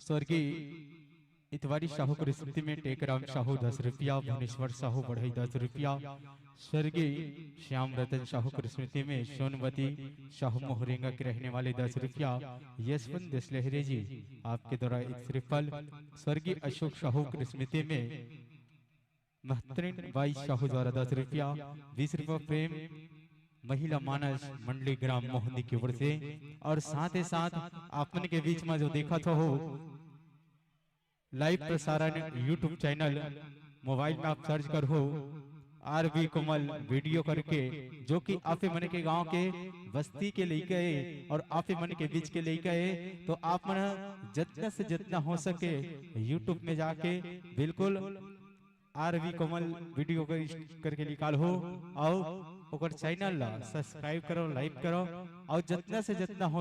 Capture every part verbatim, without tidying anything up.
स्वर्गीय इतवारी साहू के स्मृति में टेकराम साहू दस रुपया, भुवनेश्वर साहू बढ़ई दस रुपया, स्वर्गीय श्याम रतन साहू के स्मृति में सोनवती साहू मोहरेंगा के रहने वाले दस रुपया, यशवंत देशलहरे जी आपके द्वारा एक श्रीफल, स्वर्गीय अशोक साहू के स्मृति में महतरीन बाई साहू द्वारा दस रुपया, बीस रुपया प्रेम महिला मानस मंडली ग्राम मोहंदी की ओर से। और साथ ही साथ आप मन के बीच में जो देखत हो लाइव प्रसारण YouTube चैनल, मोबाइल में आप सर्च कर हो आर वी कोमल वीडियो करके, जो कि आप मन के गांव के बस्ती के लइका हे और आप मन के बीच के लइका हे, तो आप मन जितना से जितना हो सके YouTube में जाके बिल्कुल आर वी कोमल वीडियो कर, करके निकाल हो, और ओकर चैनल ला सब्सक्राइब करो, लाइक करो, और जितना से जितना हो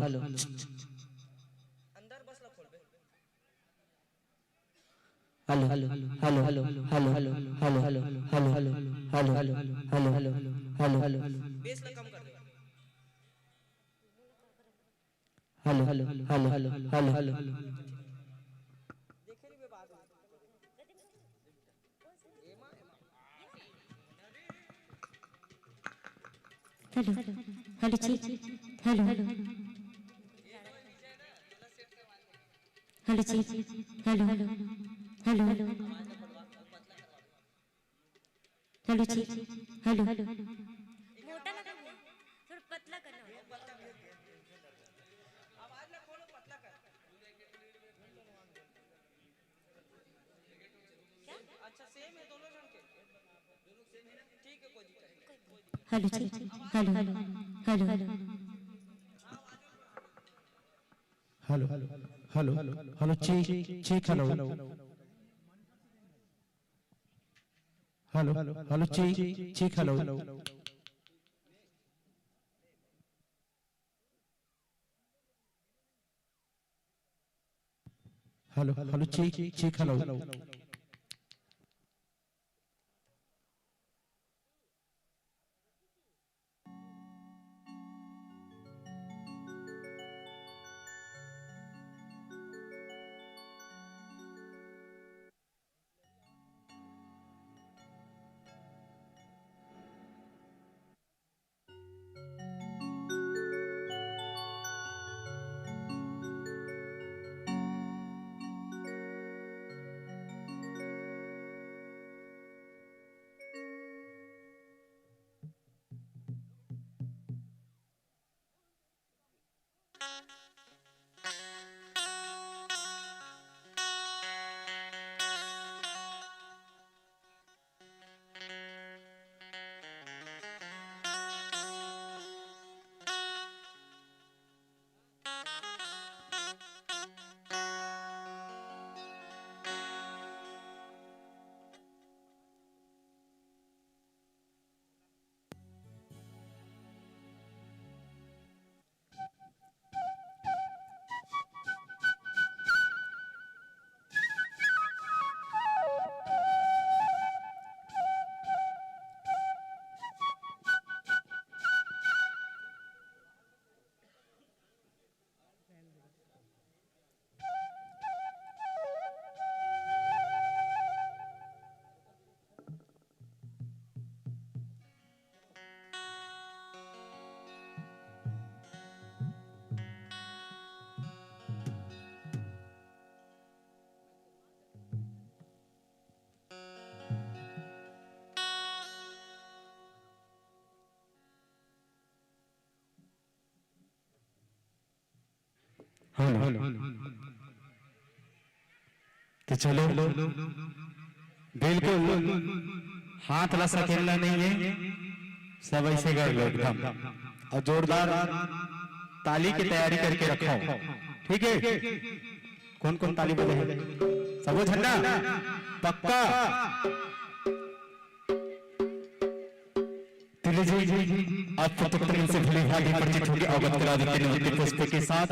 हेलो। अंदर बस ला खोलबे। Hello, hello, hello, hello, hello, hello, hello, hello, hello, hello, hello, hello, hello, hello, hello, hello. Bass ला कम कर दे। Hello, hello, hello, hello, hello, hello. Hello, hello जी, हेलो, हेलो जी, हेलो, हेलो, हेलो जी, हेलो, हेलो। मोटा ना करना, थोड़ा पतला करना। हेलो जी, hello, hello, hello. Hello, hello, hello, check, check, hello. Hello, hello, check, hello. Hello, hello, check, check, hello. Hello. तो चलो, बिल्कुल हाथ ला सकेलना नहीं है, सब ऐसे कर लो एकदम, और जोरदार ताली की तैयारी करके रखो, ठीक है? कौन कौन ताली बजाए? सबो झंडा पक्का। तिलक जी, आप प्रथम से भली भांति परिचित होंगे, अवगत करा देते नवती पुष्प के साथ।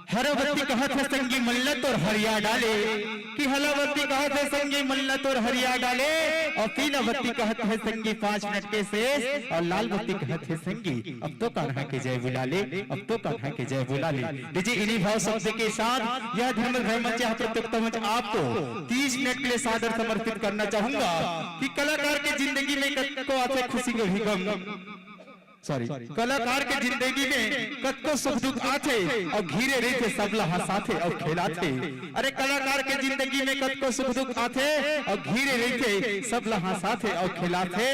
हरावती कहत हे संगी मन ल तोर हरिया डाले, कि हलावती कहत हे संगी मन ल तोर हरिया डाले, और पीलावती कहत हे संगी पाँच मिनट के शेष, और लालवती कहत हे संगी अब तो कान्हा के जय बुला ले, अब तो कान्हा के जय बुला ले। लीजिए, इन्हीं भाव शब्द के साथ यह धर्म धर्म मंच, यह प्रतियोगिता मंच आपको तीस मिनट के लिए सादर समर्पित करना चाहूंगा कि कलाकार के जिंदगी में कतको आथे खुशी, कभी गम, सॉरी, कलाकार के जिंदगी में कतको सुख दुख आथे, और घिरे रहिथे सबला हंसाथे और खिलाथे। अरे, कलाकार के जिंदगी में कतको सुख दुख आथे, और घिरे रहिथे सबला हंसाथे और खिलाथे।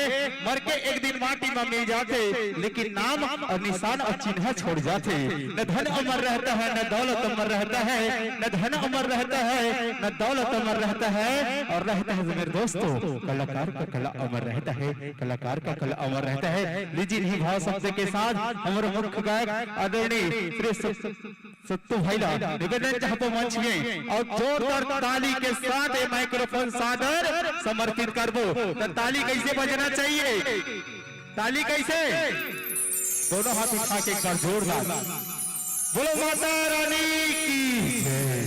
मर के एक दिन माटी में मिल जाथे, लेकिन नाम और निशान और चिन्ह छोड़ जाथे। न धन अमर रहता है, न दौलत अमर रहता है, न धन अमर रहता है, न दौलत अमर रहता है, और रहता है मेरे दोस्तों, कलाकार का कला अमर रहता है। कलाकार का कला अमर रहता है। लीजिए, इन्हीं भाव शब्द के साथ हमारे मुख्य गायक आदरणीय श्री स-, सत्तू भाई ला निवेदन चाहबो मंच में, अउ जोरदार ताली के साथ ये माइक्रोफोन सादर समर्पित करबो। त ताली कइसे बजना चाहिए? ताली कइसे? दोनों हाथ उठा के एक बार जोरदार। बोलो माता रानी की जय।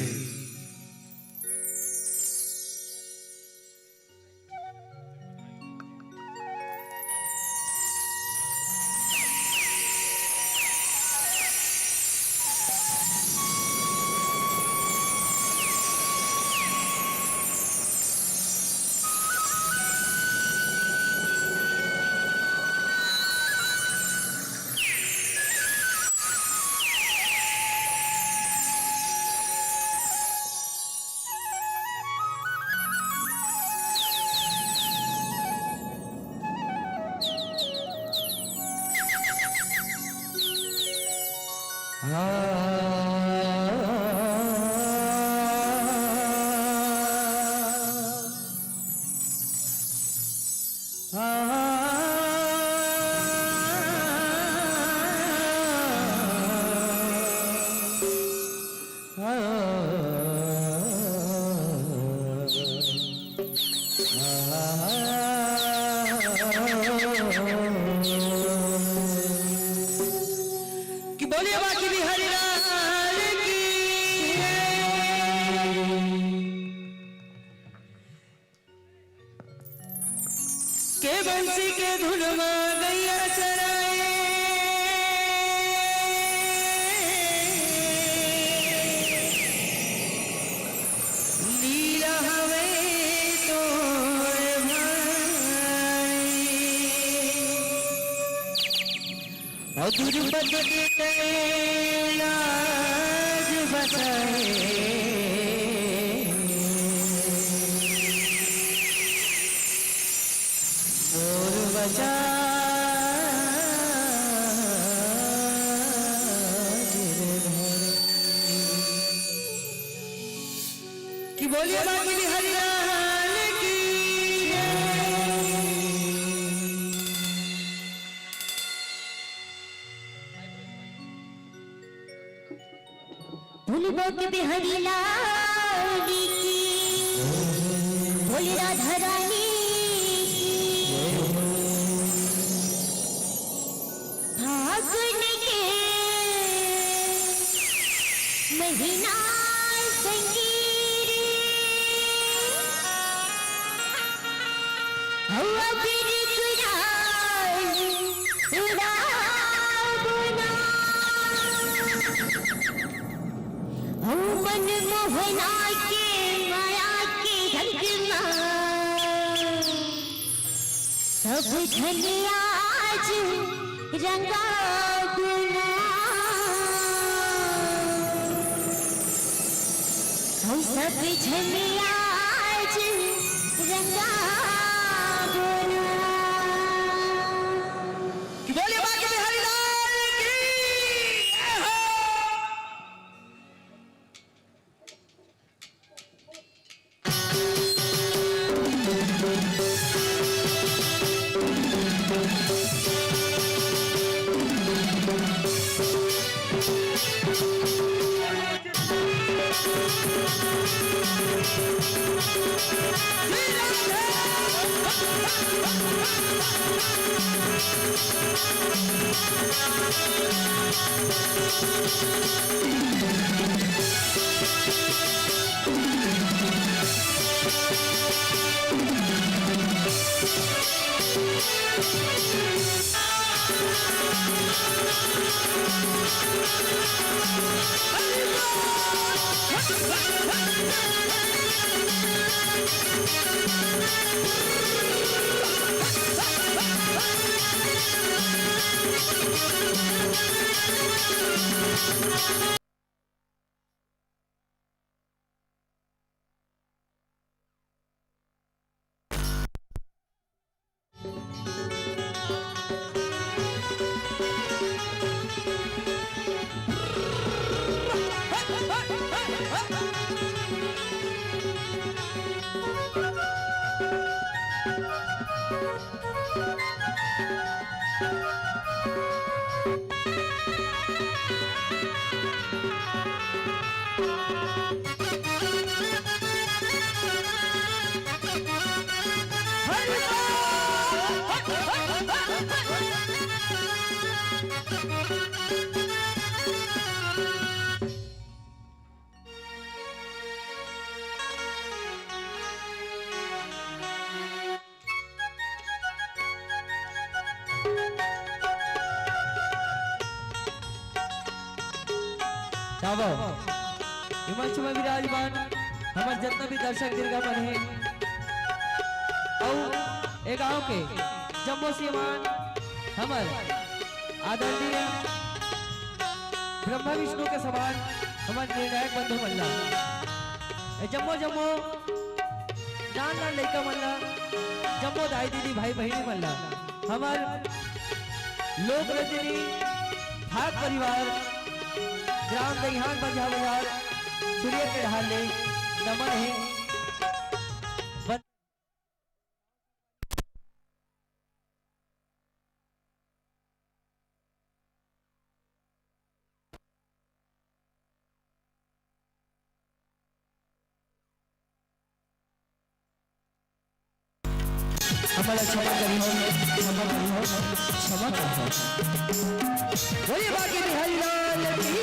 कि बोलिए बांके बिहारी लाल की। के बंसी के धुन म गैया चराए। लीला हवे तोर भाई। अउ दुर्पद के लाज बचाए। मोर बचा गिरधर। कि बोलिए बांके बिहारी लाल की जय। बोल बांके बिहारी लाल की, बोल राधा रानी की। फागुन के महीना संगीत, हवा बिन गुलाल उड़ावना। ओ मन मोहना के माया के रंग मा, सब झन आज रंगा गुलाल। ओ सब झन आज रंगा गुलाल। कि बोलिए बांके बिहारी लाल की जय हो। आवव, ए मंच में विराजमान हमर जतना भी दर्शक दीर्घा मन हे, अउ ए गांव के जम्मो श्रीमान हमर आदरणीय ब्रह्मा विष्णु के समान हमर निर्णायक बंधु मन ला, ए जम्मो जम्मो नान नान लइका मन ला, जम्मो दाई दीदी भाई बहिनी मन ला, हमर लोक रजनी ठाक परिवार, ग्राम दहिहान बंझा बाजार, छुरिया के ढाल ले नमन हे। हमला क्षमा करिहो, क्षमा करिहो, क्षमा करिहो। बोलिए बांके बिहारी लाल की।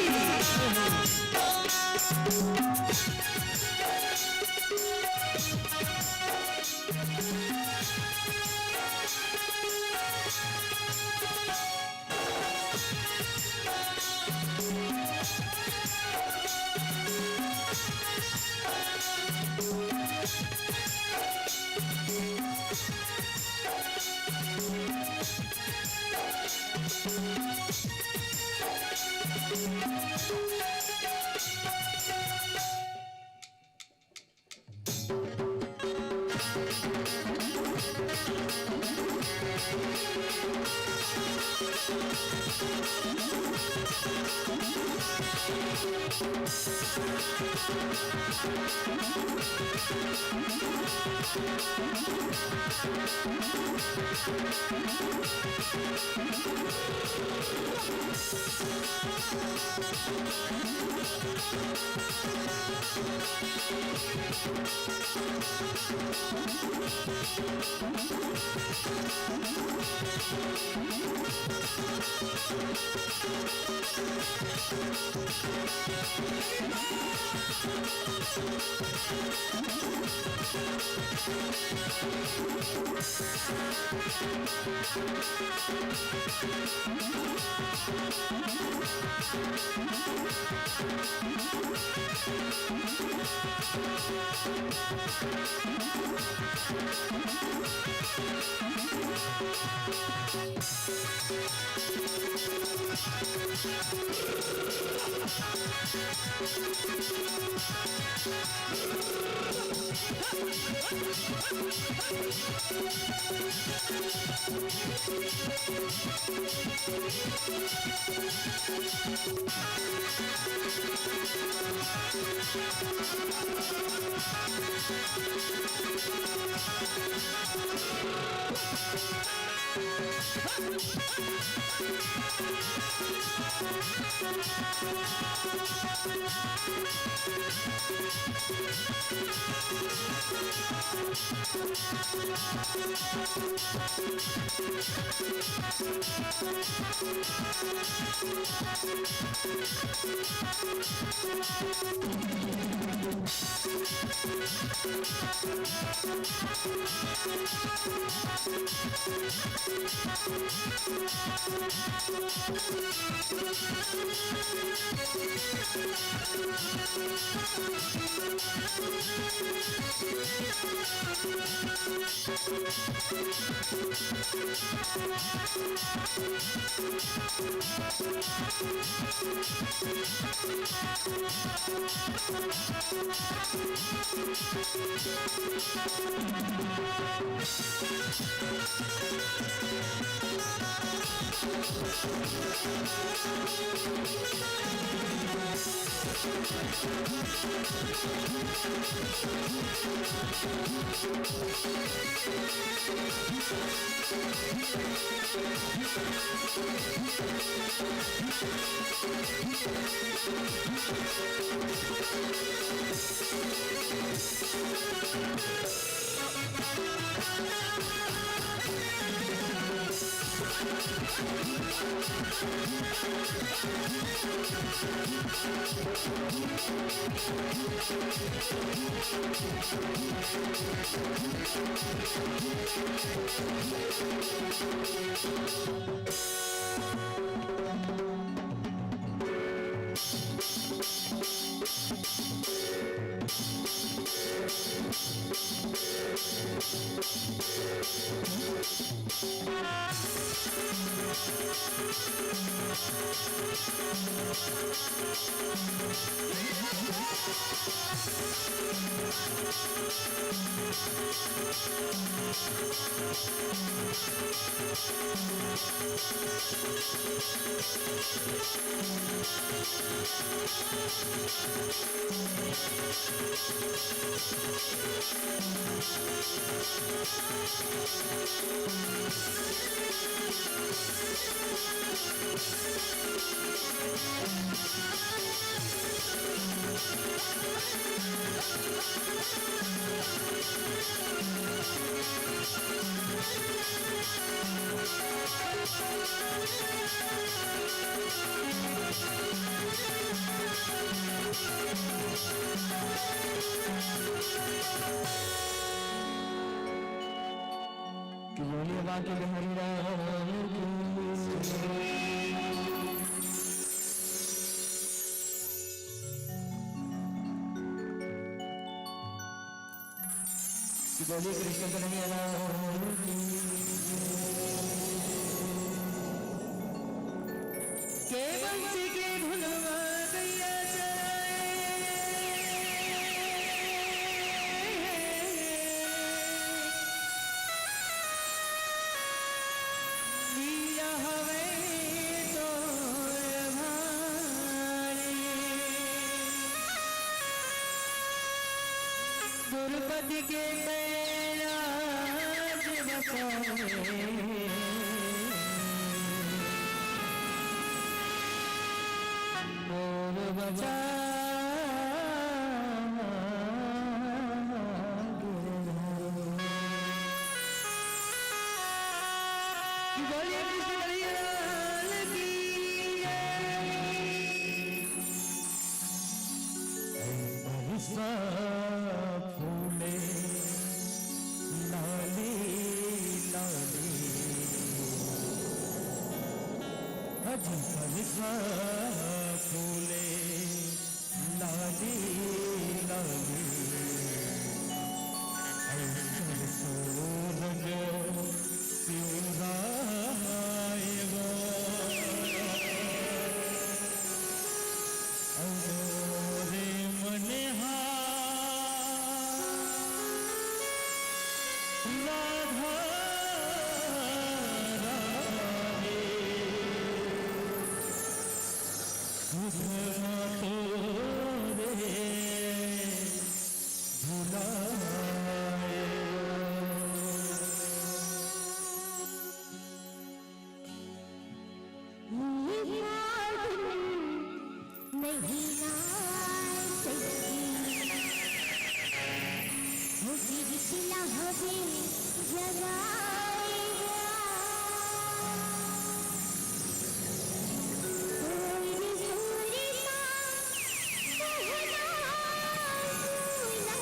बोलिए बांके बिहारी लाल की। बोलिए कृष्ण कन्हैया लाल की। के बंसी के धुनवा गैया चराए। गैया हवे तोर भाई। द्रुपदी के कैलाश बसाए। मोर बचा गिरधारी। बोलिए कृष्ण कन्हैया लाल की जय। बरसा फूले लाली लाली, अजी बरसा फूले लाली लाली, ऐसन सूरज पिउराए वो। अउ मोरे मनिहार राधा रानी, सुध मा तोरे भुलाए। ये फागुन महीना सखी, हो बिरखिला हवे जगाएगा। तोर सुर का कहना सुना।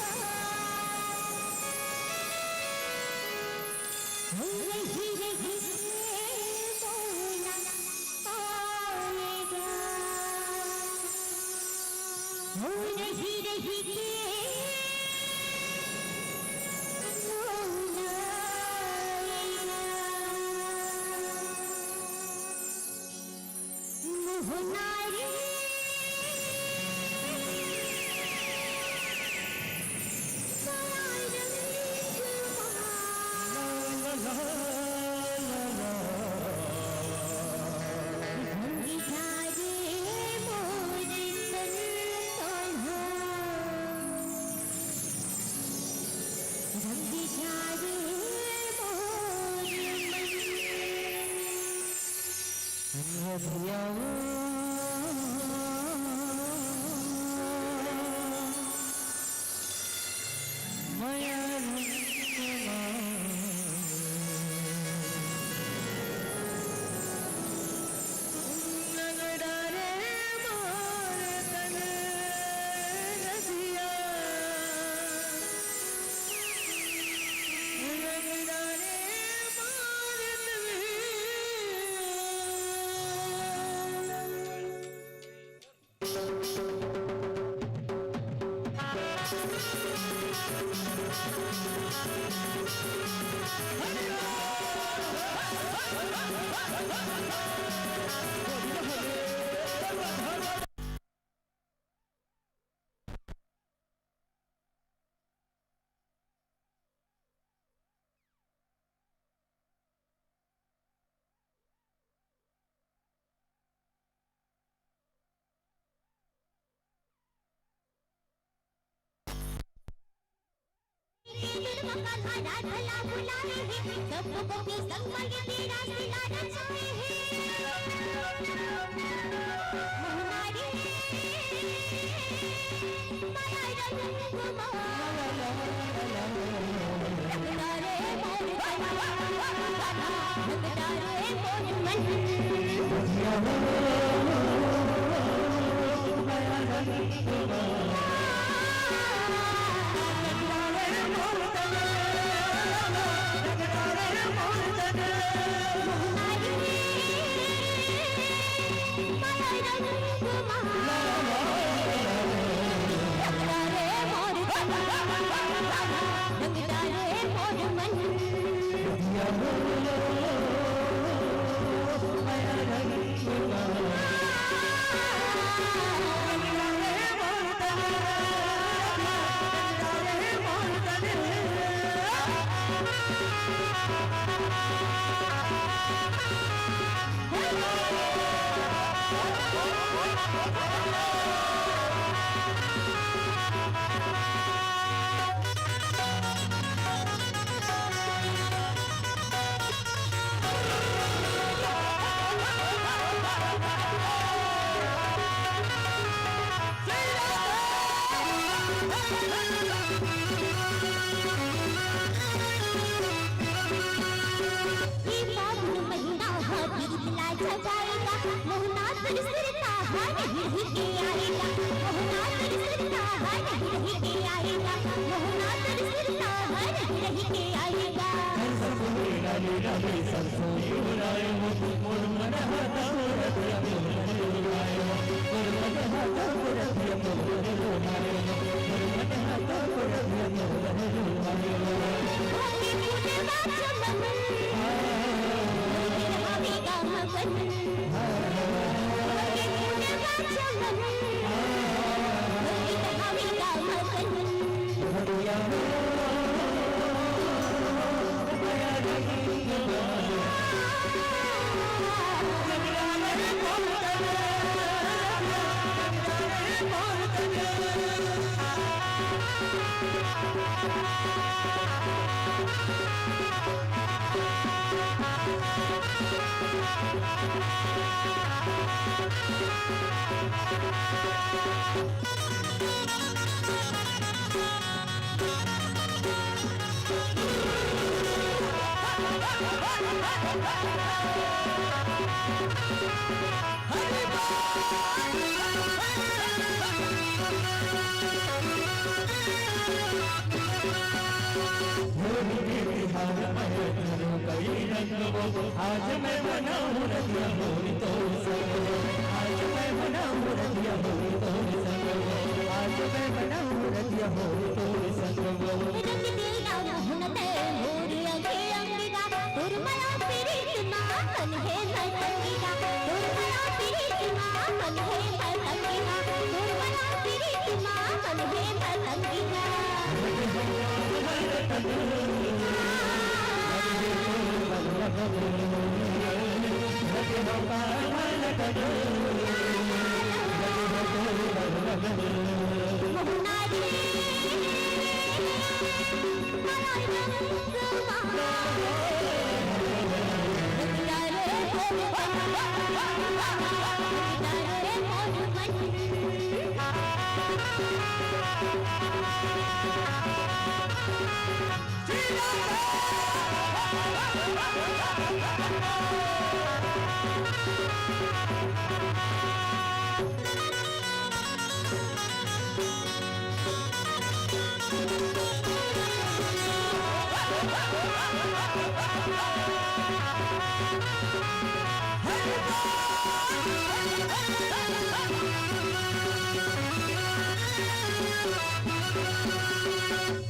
रही रही के मोला आएगा। रही रही के मोला आएगा। मोहना रे, काला रंग मा। ला, ला, ला, ला, ला। रंग जा रे मोर तन कान्हा। रंग जा रे मोर मन। रधिया मया रंग मा। नगड़ा रे मोर तन रधिया। नगड़ा रे मोर तन। कान्हा राधा ला बुलाए हे, सब गोपी संग म ये तेरा सिला रचाए हे। मोहनारी रे, माया रंग मा। रंगदारे मोर कान्हा, रंगदारे मोर मन। ई फागुन महीना हा गीत ला जगाएगा, मोहना तोर सुरता हा नहीं के आएगा, मोहना तोर सुरता हा नहीं के आएगा, मोहना तोर सुरता हा नहीं के आएगा। आज मैं मनाऊं रतिया होरी तोर संग, आज मैं मनाऊं रतिया होरी तोर संग, आज मैं मनाऊं रतिया होरी तोर संग। रंग देगा मोहन ते मोर अंगे अंगिका, तोर मया पीरित मा मन हे पतंगिका, तोर मया पीरित मा मन हे पतंगिका, तोर मया पीरित मा मन हे पतंगिका।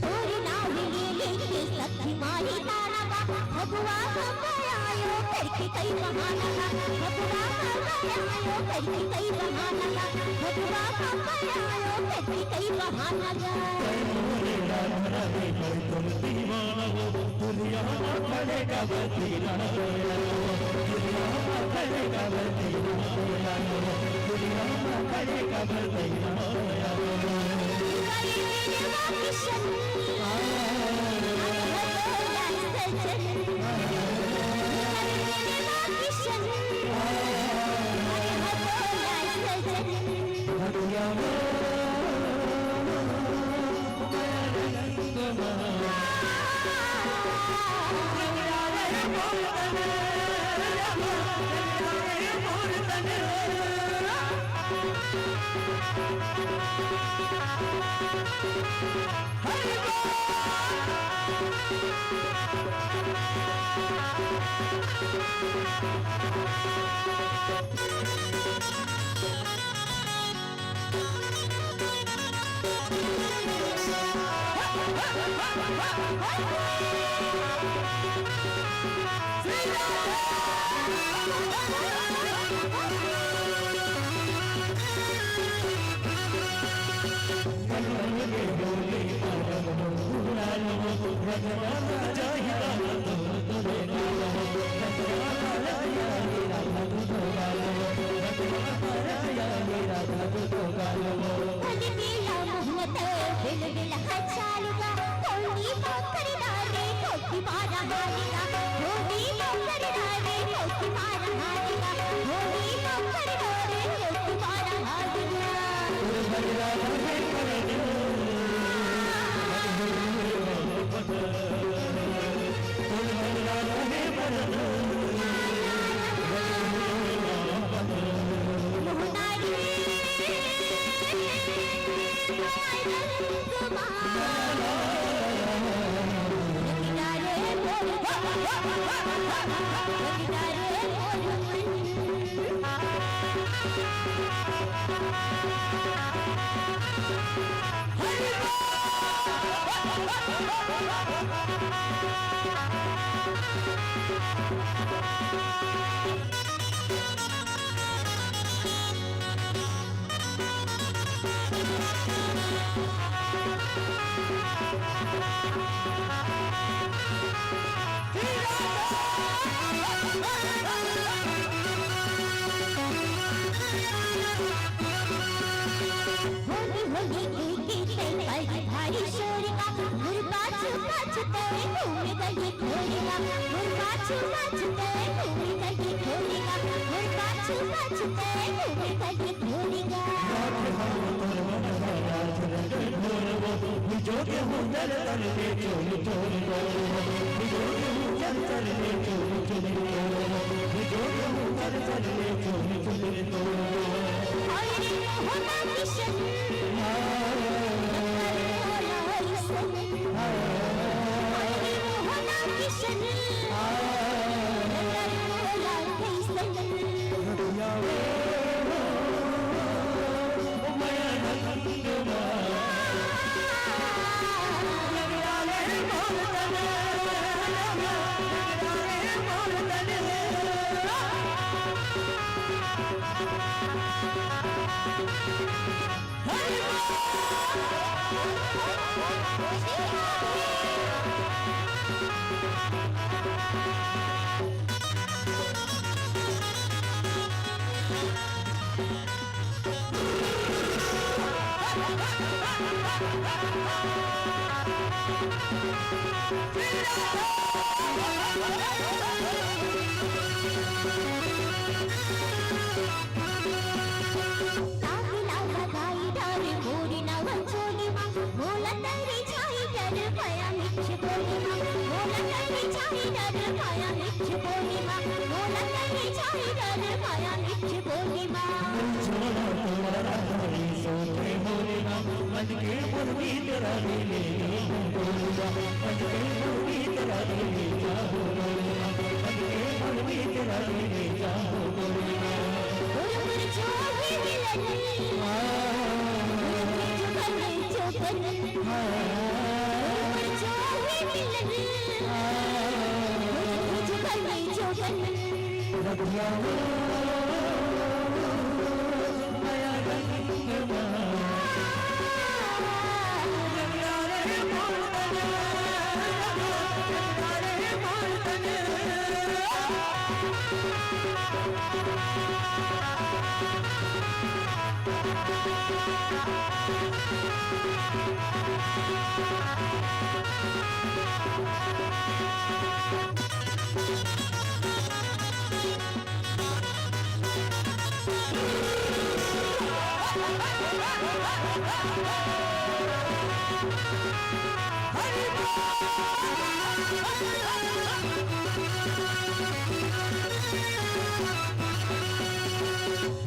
तोर नाव ले लेके सखी मारी ताना बा, फगुआ पापा आयो करके कई बहाना बा, फगुआ पापा आयो करके कई बहाना बा, फगुआ पापा आयो करके कई बहाना बा।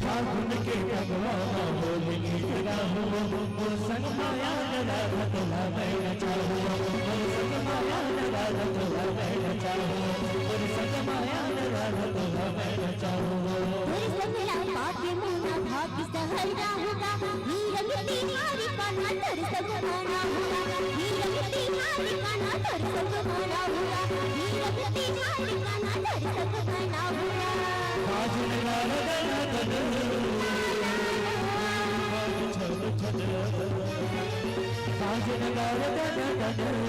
फागुन के फगवा मा होली के जुड़ा हुआ, मोर संग माया न राधा तोला मैं नचाहूँ, मोर संग माया न राधा तोला मैं नचाहूँ, मोर संग माया न राधा तोला मैं नचाहूँ। तोर संग ला पाके मोना भाग सहर राहूँ गा, ही रंग तिहारी कान्हा तोर संग मनाहूँ गा, ही रंग तिहारी कान्हा तोर संग मनाहूँ गा, ही रंग तिहारी कान्हा तोर संग मनाहूँ गा। बाजन गाल दन दन, बाजन गाल दन दन,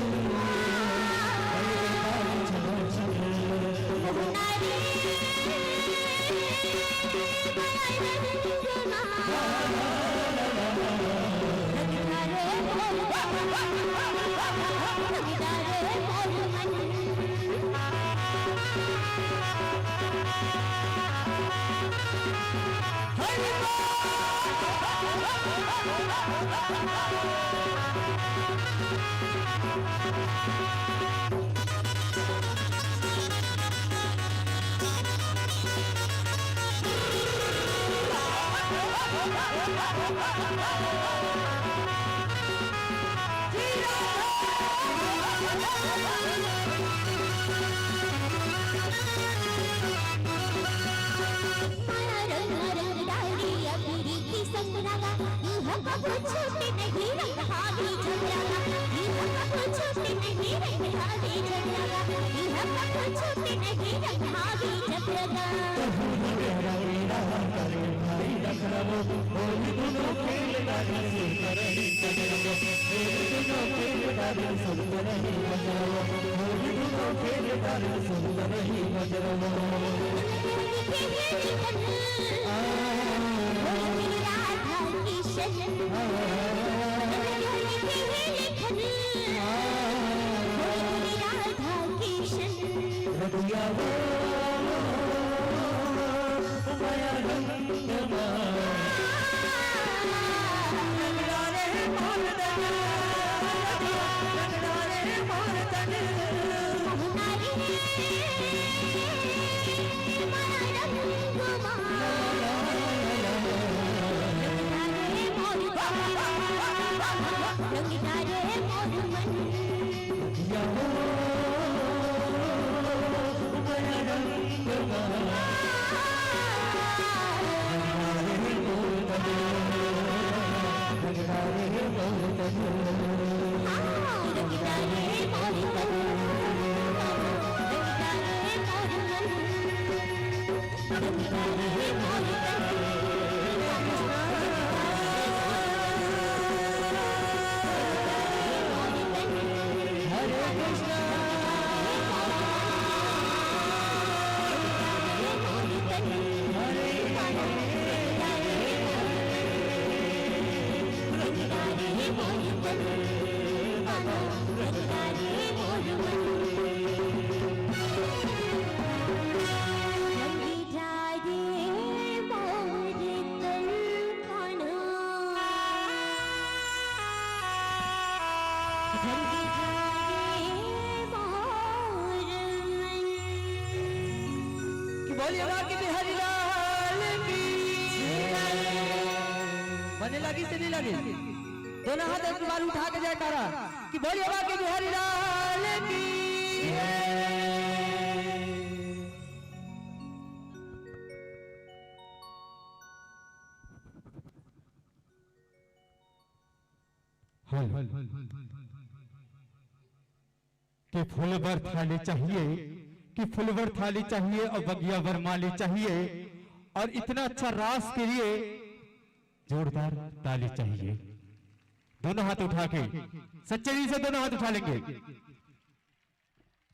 कि बोलिए बांके बिहारी लाल की। बने लगिस से नहीं लगिस? दोनों हाथ एक बार उठा के जयकारा कि बोलिए बांके बिहारी लाल की। हल। कि फूल बर थाली चाहिए, कि फूल बर थाली चाहिए और बगिया बर माली चाहिए, और इतना अच्छा रास के लिए जोरदार ताली चाहिए। दोनों हाथ उठा के, सच्चे दिल से दोनों हाथ उठा लेंगे।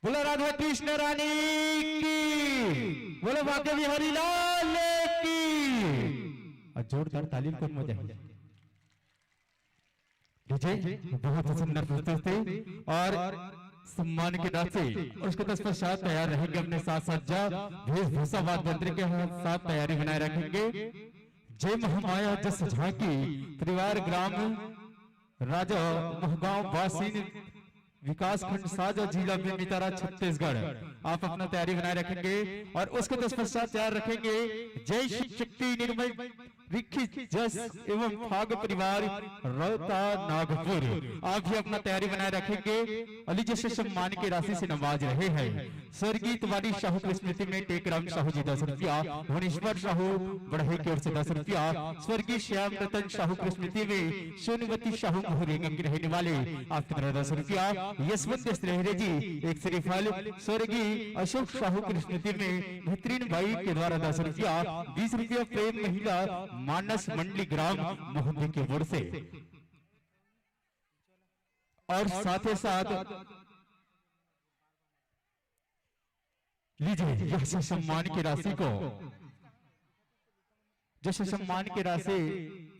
बोलो राधा कृष्ण रानी की, बोलो बांके बिहारी लाल की। और जोरदार ताली, कौन मजा है? डीजे बहुत ही सुंदर प्रस्तुति और सम्मान के नाते, और उसके तत्पश्चात तैयार रहेंगे अपने साज सज्जा, वेशभूषा वाद्य यंत्र के साथ तैयारी बनाए रखेंगे। जय महामाया जस झांकी, परिवार ग्राम राजा महगांव बासिन, विकासखंड साजा, जिला बेमेतरा, छत्तीसगढ़। आप अपना तैयारी बनाए रखेंगे और उसके तत्पश्चात तैयार रखेंगे जय शिव शक्ति निर्मल रिखी जस एवं फाग परिवार रौता नागपुर। आप भी अपना तैयारी बनाए रखेंगे। अली जैसे सम्मान की राशि से नवाज रहे हैं स्वर्गीय तिवारी साहू की स्मृति में टेकराम साहू जी दस रुपया, भुवनेश्वर साहू बढ़ई की ओर से दस रुपया, स्वर्गीय श्याम रतन साहू की स्मृति में सोनवती साहू मोहरेंगा की रहने वाले आप की तरफ दस रुपया, यशवंत श्रेहरे जी एक श्रीफल, स्वर्गीय अशोक साहू की स्मृति में बेहतरीन बाई के द्वारा दस रुपया, बीस रुपया प्रेम महिला मानस मंडली ग्राम मोहम्मदी की ओर से। और साथ ही साथ लीजिए, यह सम्मान की राशि को, जैसे सम्मान की राशि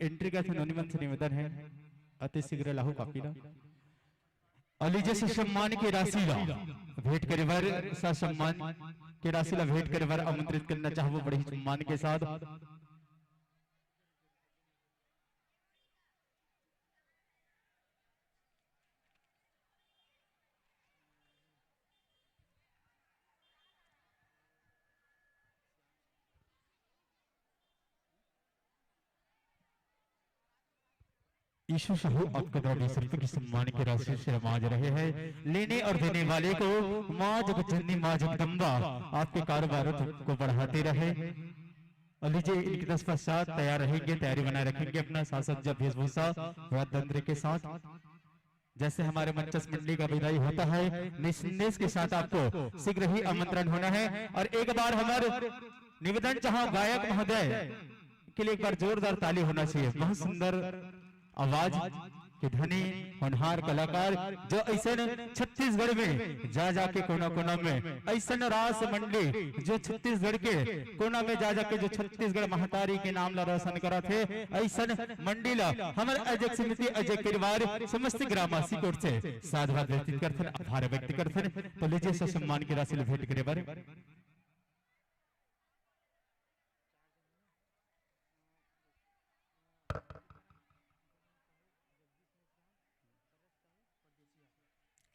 एंट्री का था, नोनी मन से निवेदन है, अति शीघ्र लाहू कापी ला। और लीजिए, सम्मान की राशि ला भेंट करे बर, सम्मान की राशि ला भेंट करे बर आमंत्रित करना चाहबो बड़े ही सम्मान के साथ। यीशु साहू आपका द्वारा बीस रुपए की सम्मान की राशि से नवाज रहे हैं। लेने और देने वाले को माँ जगत जननी, माँ जगदम्बा आपके कारोबार को बढ़ाते रहे। और लीजिए, इनके दस पश्चात तैयार रहेंगे, तैयारी बनाए रखेंगे अपना साज सज्जा, वेशभूषा, वाद्य तंत्र के साथ। जैसे हमारे मंचस मंडली का विदाई होता है, निसंदेश के साथ आपको शीघ्र ही आमंत्रण होना है। और एक बार हमारे निवेदन चाहूं गायक महोदय के लिए एक बार जोरदार ताली होना चाहिए। बहुत सुंदर आवाज के धनी होनहार कलाकार, जो ऐसन छत्तीसगढ़ में जा जाके कोना कोना में ऐसन रास मंडली, जो छत्तीसगढ़ के कोना में जा जाके जो छत्तीसगढ़ महतारी के नाम ला रोशन करत हे, ऐसन मंडली ला हमर अजय समिति, अजय परिवार समस्त ग्रामवासी की ओर से साधुवाद व्यक्त करथन, आभार व्यक्त करथन। तो लीजिए, सम्मान की राशि ला भेंट करे बर।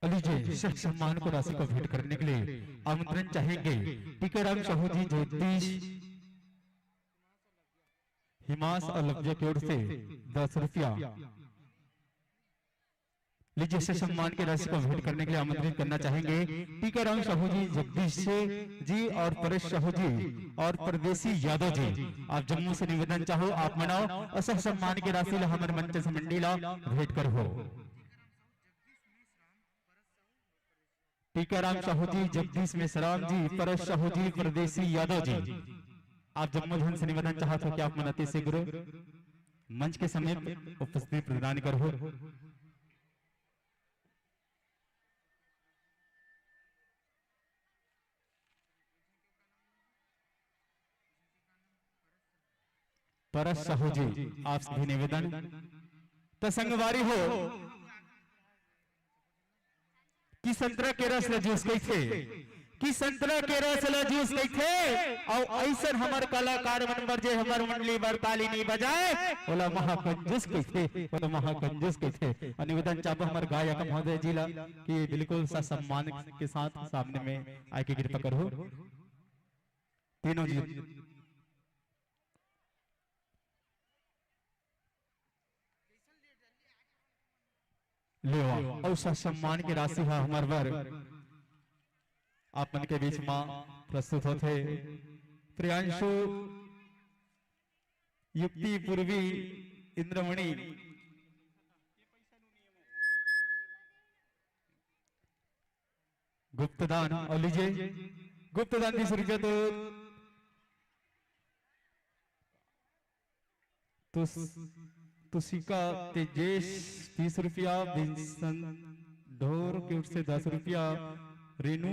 लीजिए, सम्मान को राशि को भेंट करने के लिए आमंत्रण चाहेंगे टीकाराम साहू जी, जगदीश, हिमांश और लफ्जा की ओर से दस रुपया। लीजिए, सम्मान की राशि को भेंट करने के लिए आमंत्रित करना चाहेंगे टीकाराम साहू जी, जगदीश जी और परेश साहू जी और परदेसी यादव जी। आप जम्मो से निवेदन चाहूं, आप मन आओ और सम्मान की राशि ला हमर मंचस मंडली ला भेंट करहू। टीकाराम साहू जी, जगदीश मेश्राम जी, परेश साहू जी, परदेसी यादव जी, आप जम्मो झन से निवेदन चाहत हों कि आप मन अति शीघ्र मंच के समीप उपस्थिति प्रदान करहू। परस साहू जी, आप से भी निवेदन, त संगवारी हो, कि संतरा के रस ल जूस कहिथे, कि संतरा के रस ल जूस कहिथे, अउ अइसन हमर कलाकार मन बर जे हमर मंडली बर ताली नइ बजाए, ओला महाकंजूस कहिथे, ओला महाकंजूस कहिथे। अउ निवेदन चाहबो हमर गायक महोदय जी ला कि बिल्कुल ससम्मान के साथ सामने में आए के कृपा करहू। तीनों जी। लेवा अउ ससम्मान के राशि ह हमर बर आप मन के बीच म प्रस्तुत होथे। प्रियांशु, युक्ति, पूर्वी, इंद्रमणि, गुप्तदान, अउ लीजिए, गुप्तदान बीस रुपया तो तुस-, तुसिका तेजेश तीस रुपया, विंसन ढोर की ओर से दस रुपया, रेनू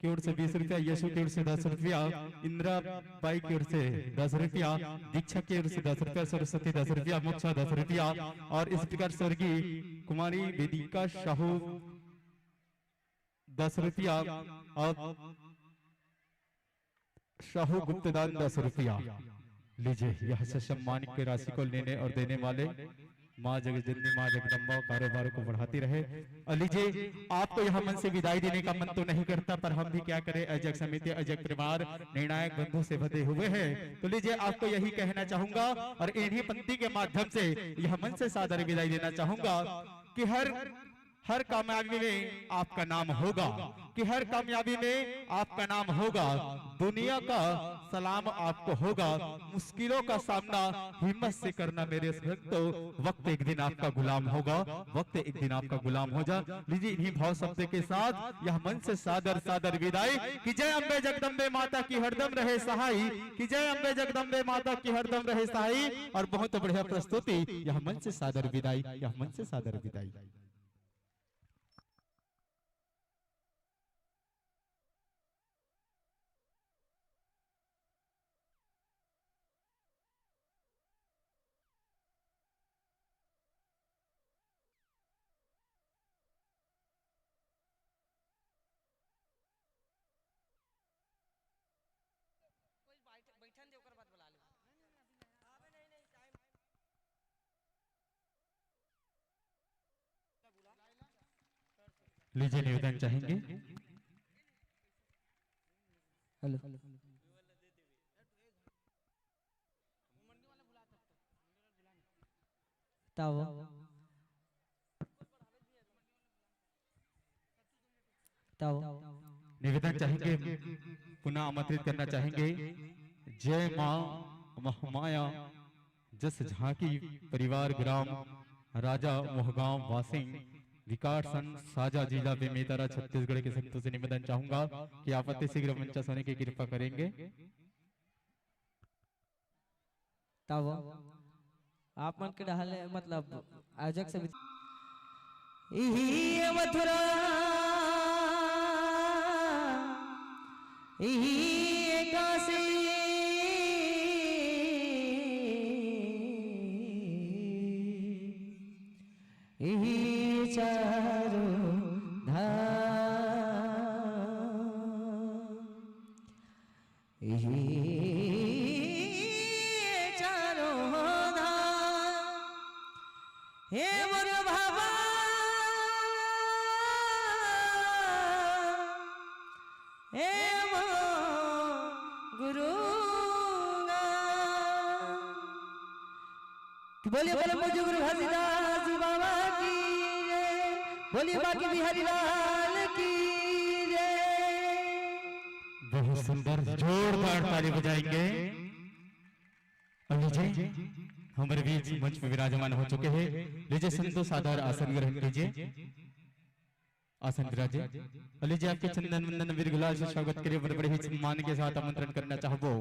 की ओर से बीस रुपया, यशु की ओर से दस रुपया, इंदिरा बाई की ओर से दस रुपया, दीक्षा की ओर से दस रुपया, सरस्वती दस रुपया, मोक्षा दस रुपया और इस प्रकार स्वर्गीय कुमारी वेदिका साहू दस रुपया और साहू गुप्तदान दस रुपया। लीजिए, यह ससम्मान की राशि को लेने और देने वाले माँ जगजननी, माँ जगदम्बा कारोबार को बढ़ाती रहे। और लीजिए, आपको यहाँ मंच से विदाई देने का मन तो नहीं करता, पर हम भी क्या करें, अजग समिति, अजग परिवार, निर्णायक बंधु से बंधे हुए हैं। तो लीजिए, आपको यही कहना चाहूंगा और इन्हीं पंक्ति के माध्यम से यह मंच से सादर विदाई देना चाहूंगा कि हर हर कामयाबी में आपका नाम होगा, कि हर कामयाबी में आपका नाम होगा, दुनिया का सलाम आपको होगा। मुश्किलों का सामना हिम्मत से करना मेरे भक्तों, वक्त एक दिन आपका गुलाम होगा, वक्त एक दिन आपका गुलाम हो जा। लीजिए, इन्हीं भाव शब्द के साथ यह मंच से सादर सादर विदाई कि जय अम्बे जगदम्बे माता की हरदम रहे सहाई, कि जय अम्बे जगदम्बे माता की हरदम रहे सहाई। और बहुत बढ़िया प्रस्तुति, यह मंच से सादर विदाई, यह मंच से सादर विदाई। कोई बैठ-, बैठन दे, ओकर बाद बुला ले। लीजिए, निवेदन चाहेंगे। हेलो। तब तब निवेदन चाहेंगे, पुनः आमंत्रित करना चाहेंगे जय माँ महामाया जस झांकी परिवार ग्राम राजा मोहगांव वासिंग विकास खंड साजा जिला बेमेतरा छत्तीसगढ़ के संतों से निवेदन चाहूंगा कि आप अति शीघ्र मंचासन होने की कृपा करेंगे। तब आप मन के डहले मतलब आयोजक समिति इही मथुरा, इही काशी, इही चारों धाम। इही चारों धाम, हे मोर बाबा, हे मोर गुरु। बोलिए, बोलिए, मौजू गुरु घासीदास जी बाबा की जय। बोलिए, बांके बिहारी लाल की जय। बहुत सुंदर, जोरदार ताली बजाएंगे। और लीजिए, हमारे बीच मंच पर विराजमान हो चुके हैं। लीजिए, संतों सादर आसन ग्रहण कीजिए, आसन विराजे। और लीजिए, आपके चंदन वंदन अबीर गुलाल से स्वागत करिए, बड़े बड़े ही सम्मान के साथ आमंत्रण करना चाहबो।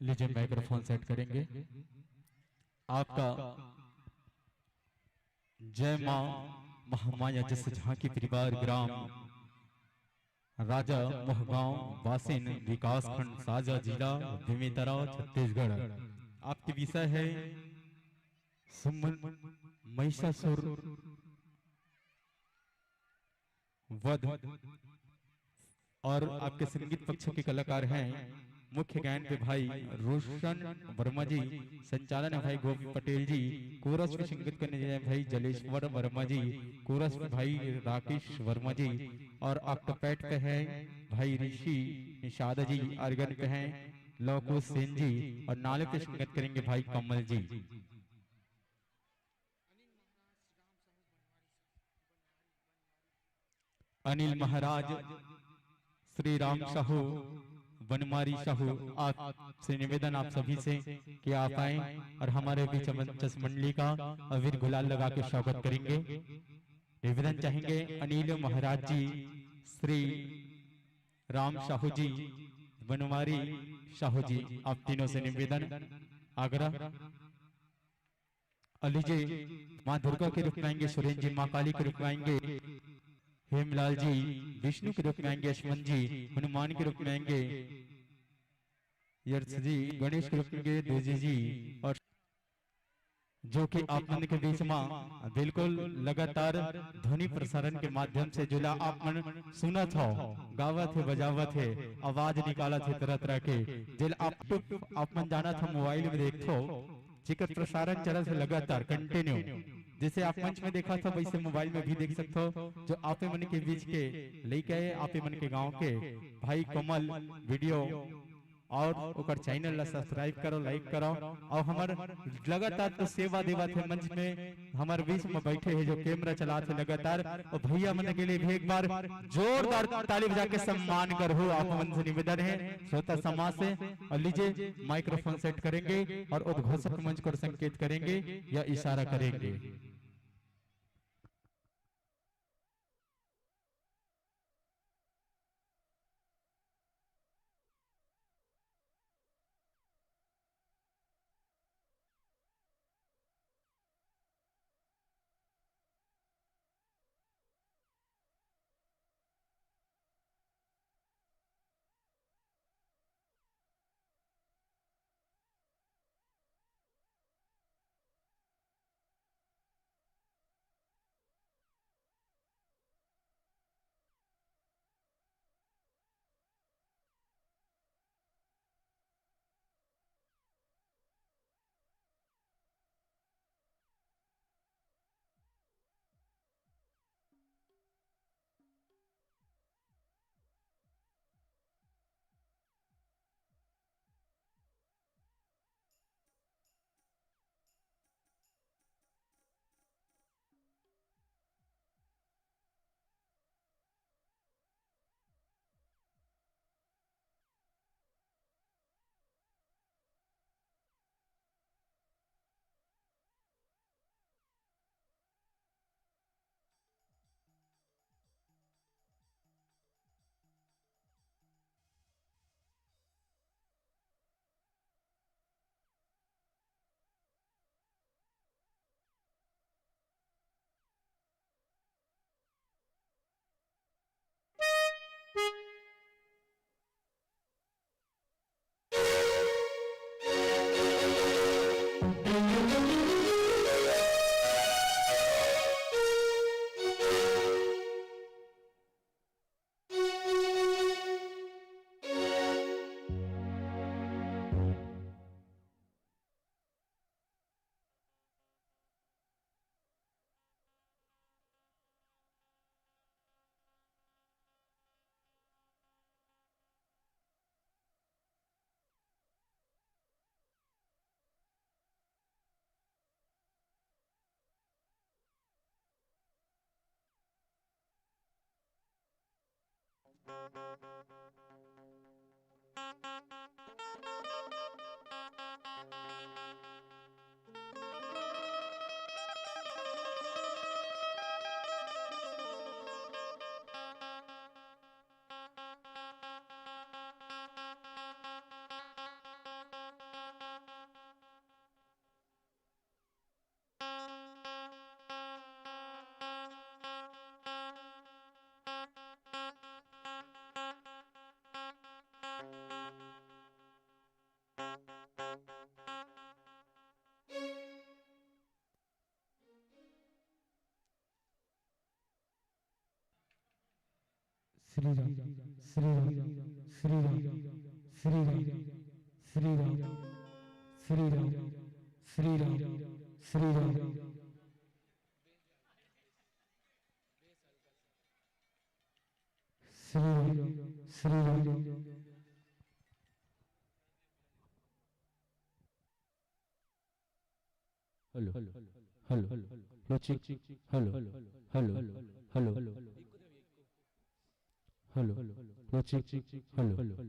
लीजिए, माइक्रोफोन सेट करेंगे। आपका जय माँ महामाया जस झांकी परिवार ग्राम राजा मोहगांव वासिन विकास खंड साजा जिला बेमेतरा छत्तीसगढ़। आपके विषय है सुमन महिषासुर वध। और आपके संगीत पक्ष के कलाकार हैं मुख्य गायन पे भाई रोशन वर्मा जी, संचालन है भाई गोपी पटेल जी, कोरस पे संगीत करने हैं भाई जलेश्वर वर्मा जी, कोरस पे भाई राकेश वर्मा जी, और ऑक्टोपैड पे है भाई ऋषि निषाद जी, ऑर्गन पे हैं लवकुश सेन जी, और नाले पे संगत करेंगे भाई कमल जी। अनिल महाराज, श्री राम साहू, बनमारी साहू, आपसे निवेदन आप सभी से कि आप आए और हमारे बीच मंचस मंडली का अबीर गुलाल लगा के स्वागत करेंगे। निवेदन चाहेंगे अनिल महाराज जी, श्री राम साहू जी, बनमारी साहू जी, आप तीनों से निवेदन, आग्रह। और लीजिए, माँ दुर्गा के रूप में आएंगे सुरेंद्र जी, माँ काली के रूप में आएंगे हेमलाल जी विष्णु के रूप में आएंगे, यशवंत जी हनुमान के रूप में आएंगे, यश जी गणेश के रूप में आएंगे, दोजी जी और जो कि आप मन के बीच में बिल्कुल लगातार ध्वनि प्रसारण के माध्यम से जेला आप मन सुनत हो, गावत हे, बजावत हे, आवाज निकालत हे तरह तरह के, जेला आप, आप मन जानत हो, मोबाइल में देखत हो, जेकर प्रसारण चलत हे लगातार, कंटिन्यू। जैसे आप मंच में देखत हो, वैसे मोबाइल में भी देख सकत हो। जो आपे मन के बीच के लइका हे, आपे मन के गांव के भाई कोमल वीडियो और ओकर चैनल ला सब्सक्राइब करो, लाइक करो और हमर लगातार तो सेवा देवत हे मंच में, हमर बीच में बैठे हे जो कैमरा चलात हे लगातार, और भैया मन के लिए भी एक बार जोरदार ताली बजा के सम्मान करहु, आप मन से निवेदन हे श्रोता समाज से। और लीजिए माइक्रोफोन सेट करेंगे और उद्घोषक मंच को संकेत करेंगे या इशारा करेंगे। Shri Ram, Shri Ram, Shri Ram, Shri Ram, Shri Ram, Shri Ram, Shri Ram, Shri Ram, Shri Ram, Shri Ram. Hello, hello, hello, check, hello, hello, hello, hello, check, hello, hello, check, hello, hello, hello, hello, hello, hello, hello, hello, hello, hello,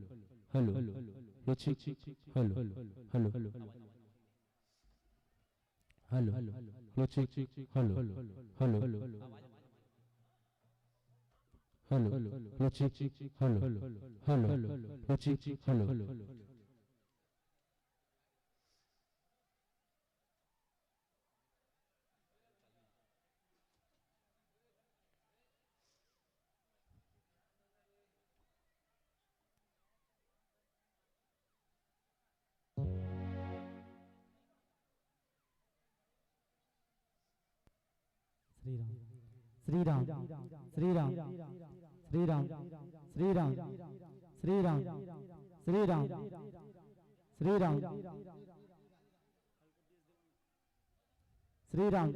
hello, hello, hello, hello, hello, check, hello, hello, hello, hello, hello, check, hello, hello, hello, check, hello, hello. Shri Ram, Shri Ram, Shri Ram, Shri Ram, Shri Ram, Shri Ram, Shri Ram, Shri Ram, Shri Ram, Shri Ram.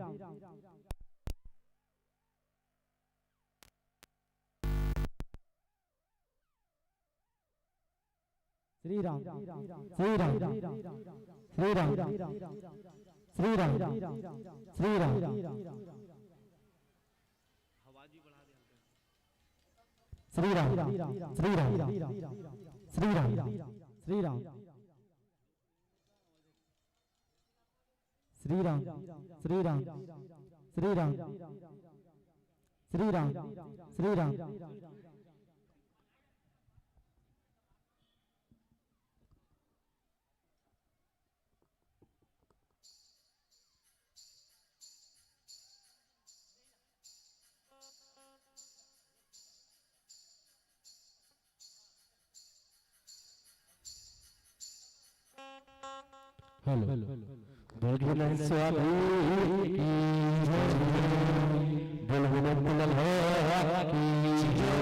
Shri Ram, Shri Ram, Shri Ram, Shri Ram, Shri Ram, Shri Ram, Shri Ram, Shri Ram, Shri Ram, Shri Ram, Shri Ram. Shri Ram, Shri Ram, Shri Ram, Shri Ram, Shri Ram. Hello. बोल भोलेनाथ स्वामी की जय। बोल भोलेनाथ की जय।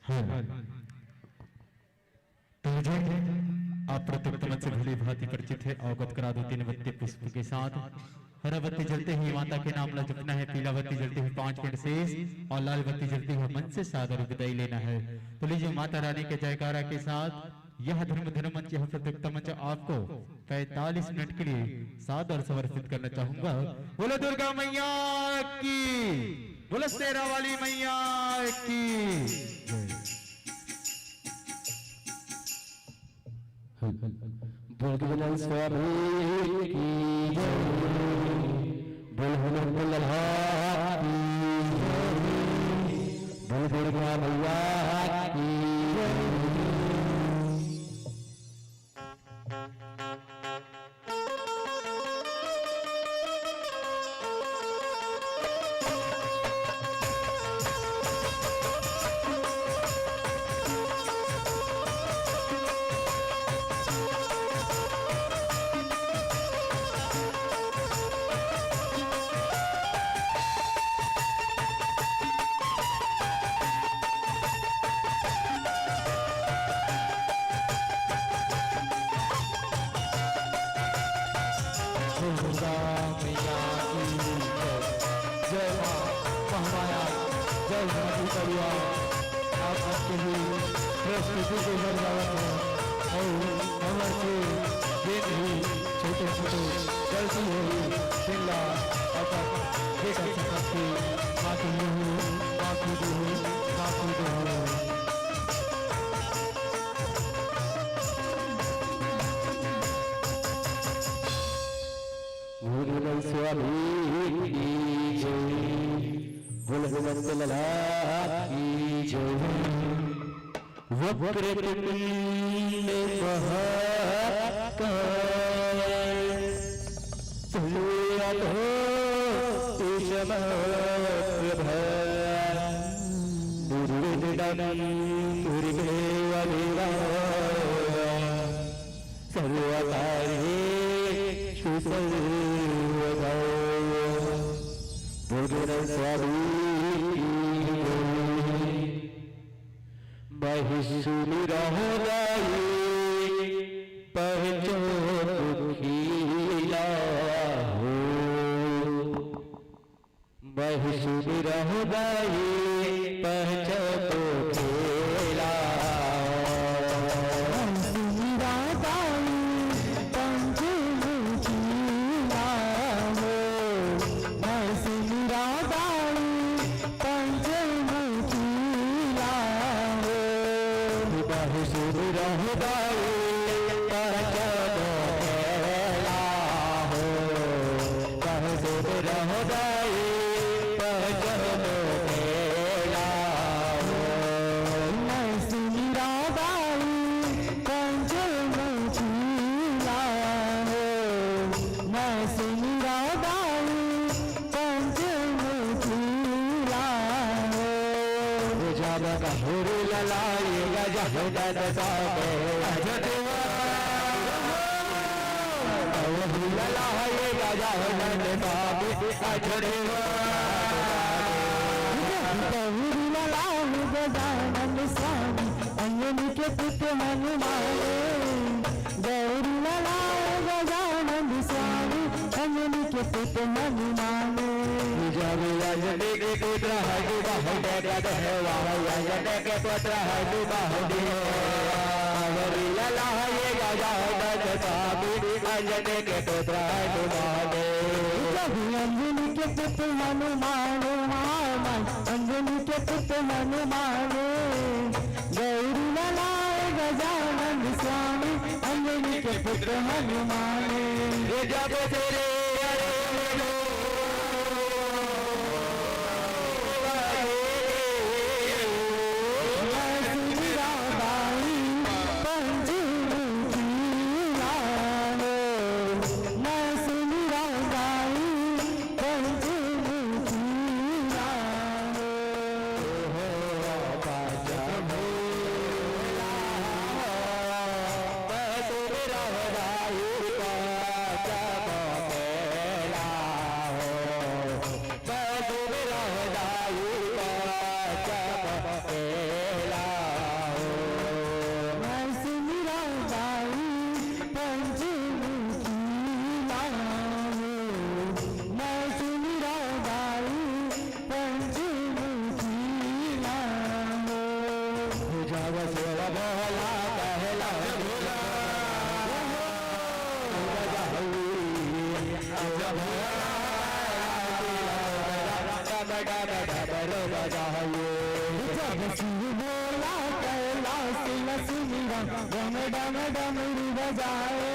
हाँ। तो जी, आप प्रतियोगिता मंच से भली भांति परिचित है। अवगत करा दो तीन बत्ती पुष्प के साथ। हरा बत्ती जलते ही माता के नाम ला जपना है, पीला बत्ती जलते ही पांच मिनट शेष और लाल बत्ती जलते ही मंच से सादर विदाई लेना है। तो लीजिए, माता रानी के जयकारा के साथ यह धर्म धर्म मंच, यह प्रतियोगिता मंच आपको पैंतालीस मिनट के लिए सादर समर्पित करना चाहूंगा। बोलो दुर्गा मैया की, बोलो शेरा वाली मैया की। बोल के बोल स्वामी की जय। बोल हनुमंत लल्हा की जय। बोल दुर्गा मैया की जय। दुर्गा मैया की जय। जय माँ महामाया, जय माँ दुर्गा। आप सबके ही प्रस्तुति के घर जावत है और हमर से जे भी छोटे छोटे गलती होही, तेला अपन बेटा समझ के माफी देहू, माफी देहू, माफी देहू। बोल हनुमंत स्वामी की जय। बोल हनुमंत लल्हा की जय। वक्रतुंड महाकाय, सूर्यकोटि समप्रभ, निर्विघ्नं कुरु देव देव। सर्वकार्येषु सर्वदा। बोल हनुमंत स्वामी की जय। महिषुनिरोधाय पहचो दुखीला हो। महिषुनिर दाई पंचमुखी ला हो। सुमिरा दाई पंचमुखी ला हो। मैं सुमिरा दाई पंचमुखी ला हो। मैं सुमिरा दाई पंचमुखी ला हो। मैं सुमिरा दाई पंचमुखी ला हो। मैं सुमिरा दाई पंचमुखी ला हो। मैं सुमिरा दाई पंचमुखी ला हो। जब गौरी ललाई गजा दन सामे अज देवा। गौरी ललाई गजा दन सामे अज देवा। गौरी ललाई गजानन स्वामी अंजनी के पुत्र हनुमान। गौरी ललाई गजानन स्वामी अंजनी के पुत्र हनुमान। जब अंजनी के पुत्र हनुमान देवा, अंजनी के पुत्र हनुमान देवा। गौरी ललाई गजानन स्वामी अंजनी के पुत्र हनुमान। जब अंजनी के पुत्र हनुमान, हनुमान, अंजनी के पुत्र हनुमान। गौरी ललाई गजानन स्वामी अंजनी के पुत्र हनुमान। ये जब तेरे मैं सुमिरा दाई पंचमुखी ला हो। मैं सुमिरा दाई पंचमुखी ला हो। मैं सुमिरा दाई पंचमुखी ला हो। मैं सुमिरा दाई पंचमुखी ला हो। जब सेवा भोला कहला भोला। जब भोला डम डम डमरू बजाए। जब शिव भोला कैलाश लक्ष्मी डम डम डमरू बजाए।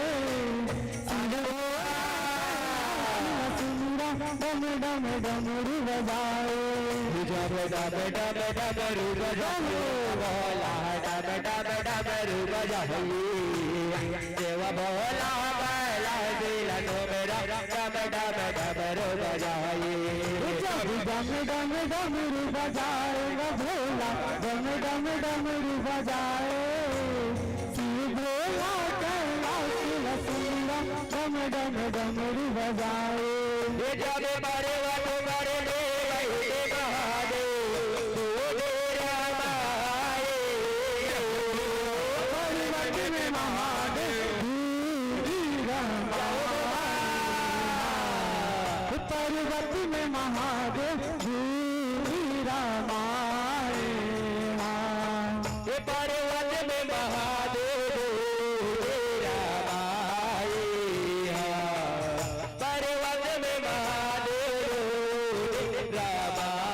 डम डम डमरू बजाए। जब डम डम डमरू बजाए, भोला डम डम डमरू बजाए। देवा भोला बैला दिल तो मेरा डम डम डमरू बजाए। जब डम डम डमरू बजाए, वो भोला डम डम डमरू बजाए। शिव भोला कैलाश लक्ष्मी डम डम डमरू बजाए। ये जब बड़े वट बड़े देव हे महादेव, तू भी रमाए। पर्वत में महादेव, तू भी रमाए। पर्वत में महादेव, तू भी रमाए। ये पर्वत में महादेव रमाए हा। पर्वत में महादेव रमाए हा।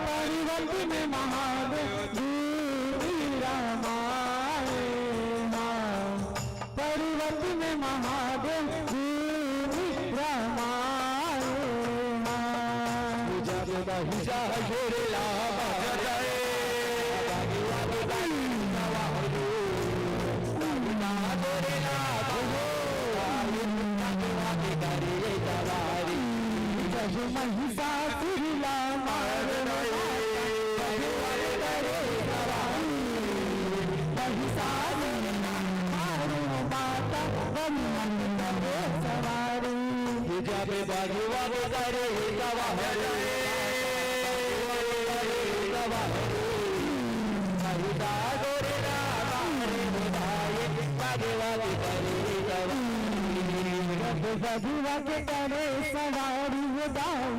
पर्वत में महादेव रमाए हा। पर्वत में महादेव भूमि रमाए हा। जब महिषासुर ला मरत हे, भगवान महिषासुर ला मरत हे, जब महिषासुर ला मारो माता, भगवान करे सवारी। महिषासुर ला मारो माता, भगवान करे सवारी। जब भगवान करे सवारी, महिषासुर ला मारो माता, भगवान करे सवारी। बघवा के करे सवारी हो दाई,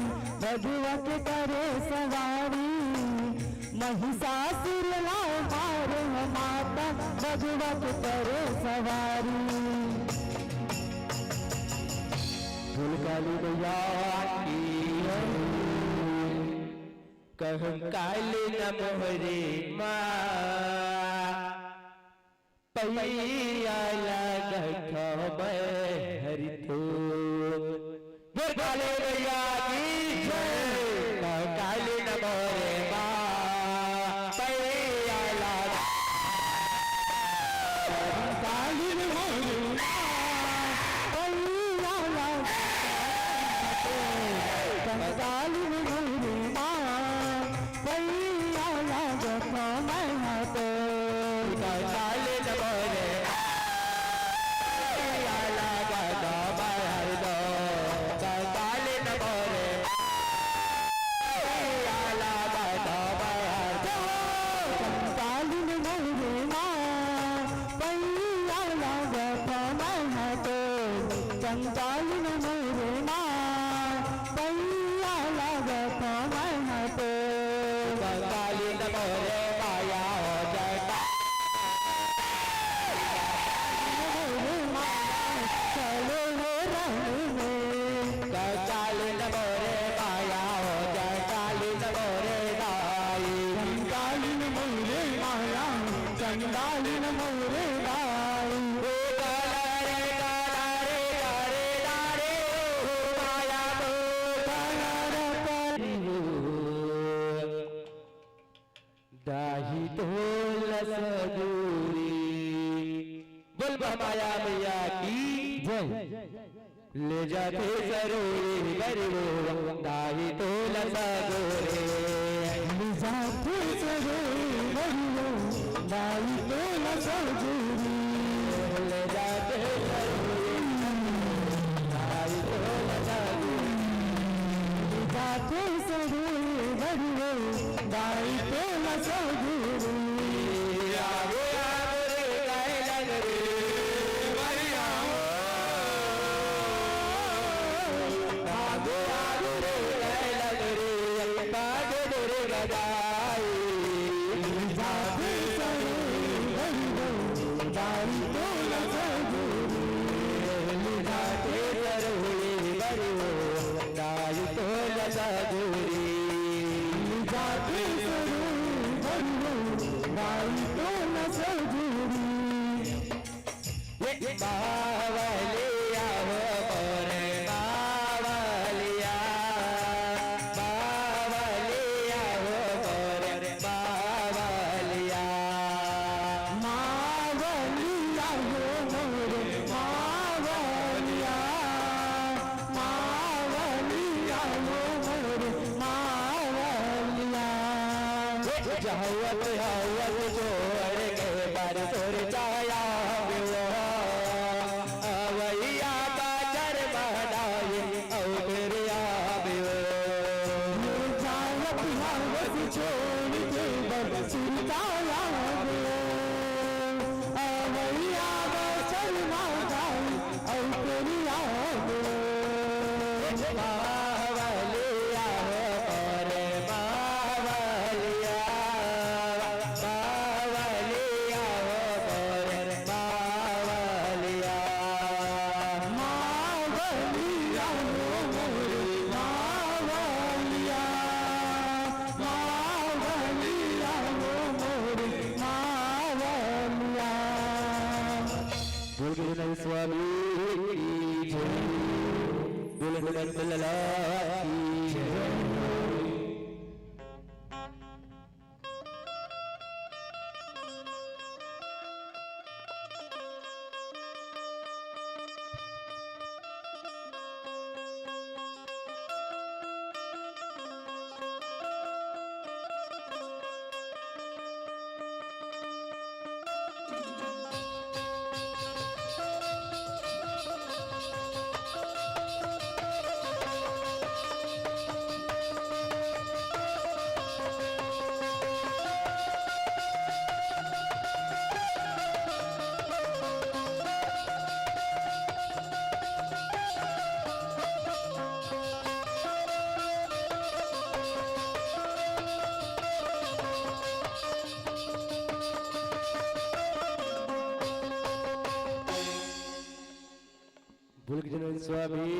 बघवा के करे सवारी। महिषासुर ला मारे हो माता, बघवा के करे सवारी। बोल काली मैया की जय। कहूँ काली न मोहरे माँ, पइया लागत हवय हरि तो। बोल काली मैया की जय। काली न मोरे माँ, पइया लागत काली न मोरे माँ, पइया लागत हवय। काली न मोरे माँ, पइया लागत मैं हा तो। कंकालिन मोरे पइया लागत मैं हा तो। कंकालिन मोरे पइया लागत मैं हा तो। कंकालिन मोरे माँ, पइया लागत मैं हा तो। कंकालिन मोरे माँ, पइया लागत मैं हा तो। कंकालिन मोरे माया हो जय। मोरे माया चलो हो रंग में। कंकालिन मोरे माया हो जय, कालिन मोरे दाई। कंकालिन मोरे माया, कंकालिन मोरे दाई। ओ काला रे काला रे कारे दारे ओ माया को काला रे काली हो। दाही तोला सगुरी। बोल बा माया मैया की जय। ले जाथे सरोरे बरवो, दाई तोला सगोरे। ले जाथे सरोरे बरवो, दाई तोला सगोरे। ले जाथे सरोरे बरवो, दाई तोला सगोरे। ले जाथे सरोरे बरवो, दाई तोला सगोरे। आगो आगो रे गाय लग रे, बढ़िया हो। आगो आगो रे गाय लग रे, बाजे रे गदाई। जाते सरे बरवो, दाई तोला सगोरे। जाते सरे बरवो, दाई तोला सगोरे। जाते सरे बरवो, दाई तोला सगोरे। ये बावलिया हो मोरे बावलिया, बावलिया हो मोरे बावलिया। मावलिया हो मोरे मावलिया, मावलिया हो मोरे मावलिया। जहवत हवत छोड़ के बर तोर जाया बिवो। अवैया बाजार बनाए अउ फिर आबियो। ये जावत हवस छोड़ के बस सुरताया आबियो। अवैया बाजार बनाए अउ फिर आबियो। बावलिया हो रे बावलिया, बावलिया हो रे बावलिया। मावलिया हो मोरे मावलिया, मावलिया हो मोरे मावलिया। बोल के विनय स्वामी की जय। बोल हनुमंत लाला की जय। स्वामी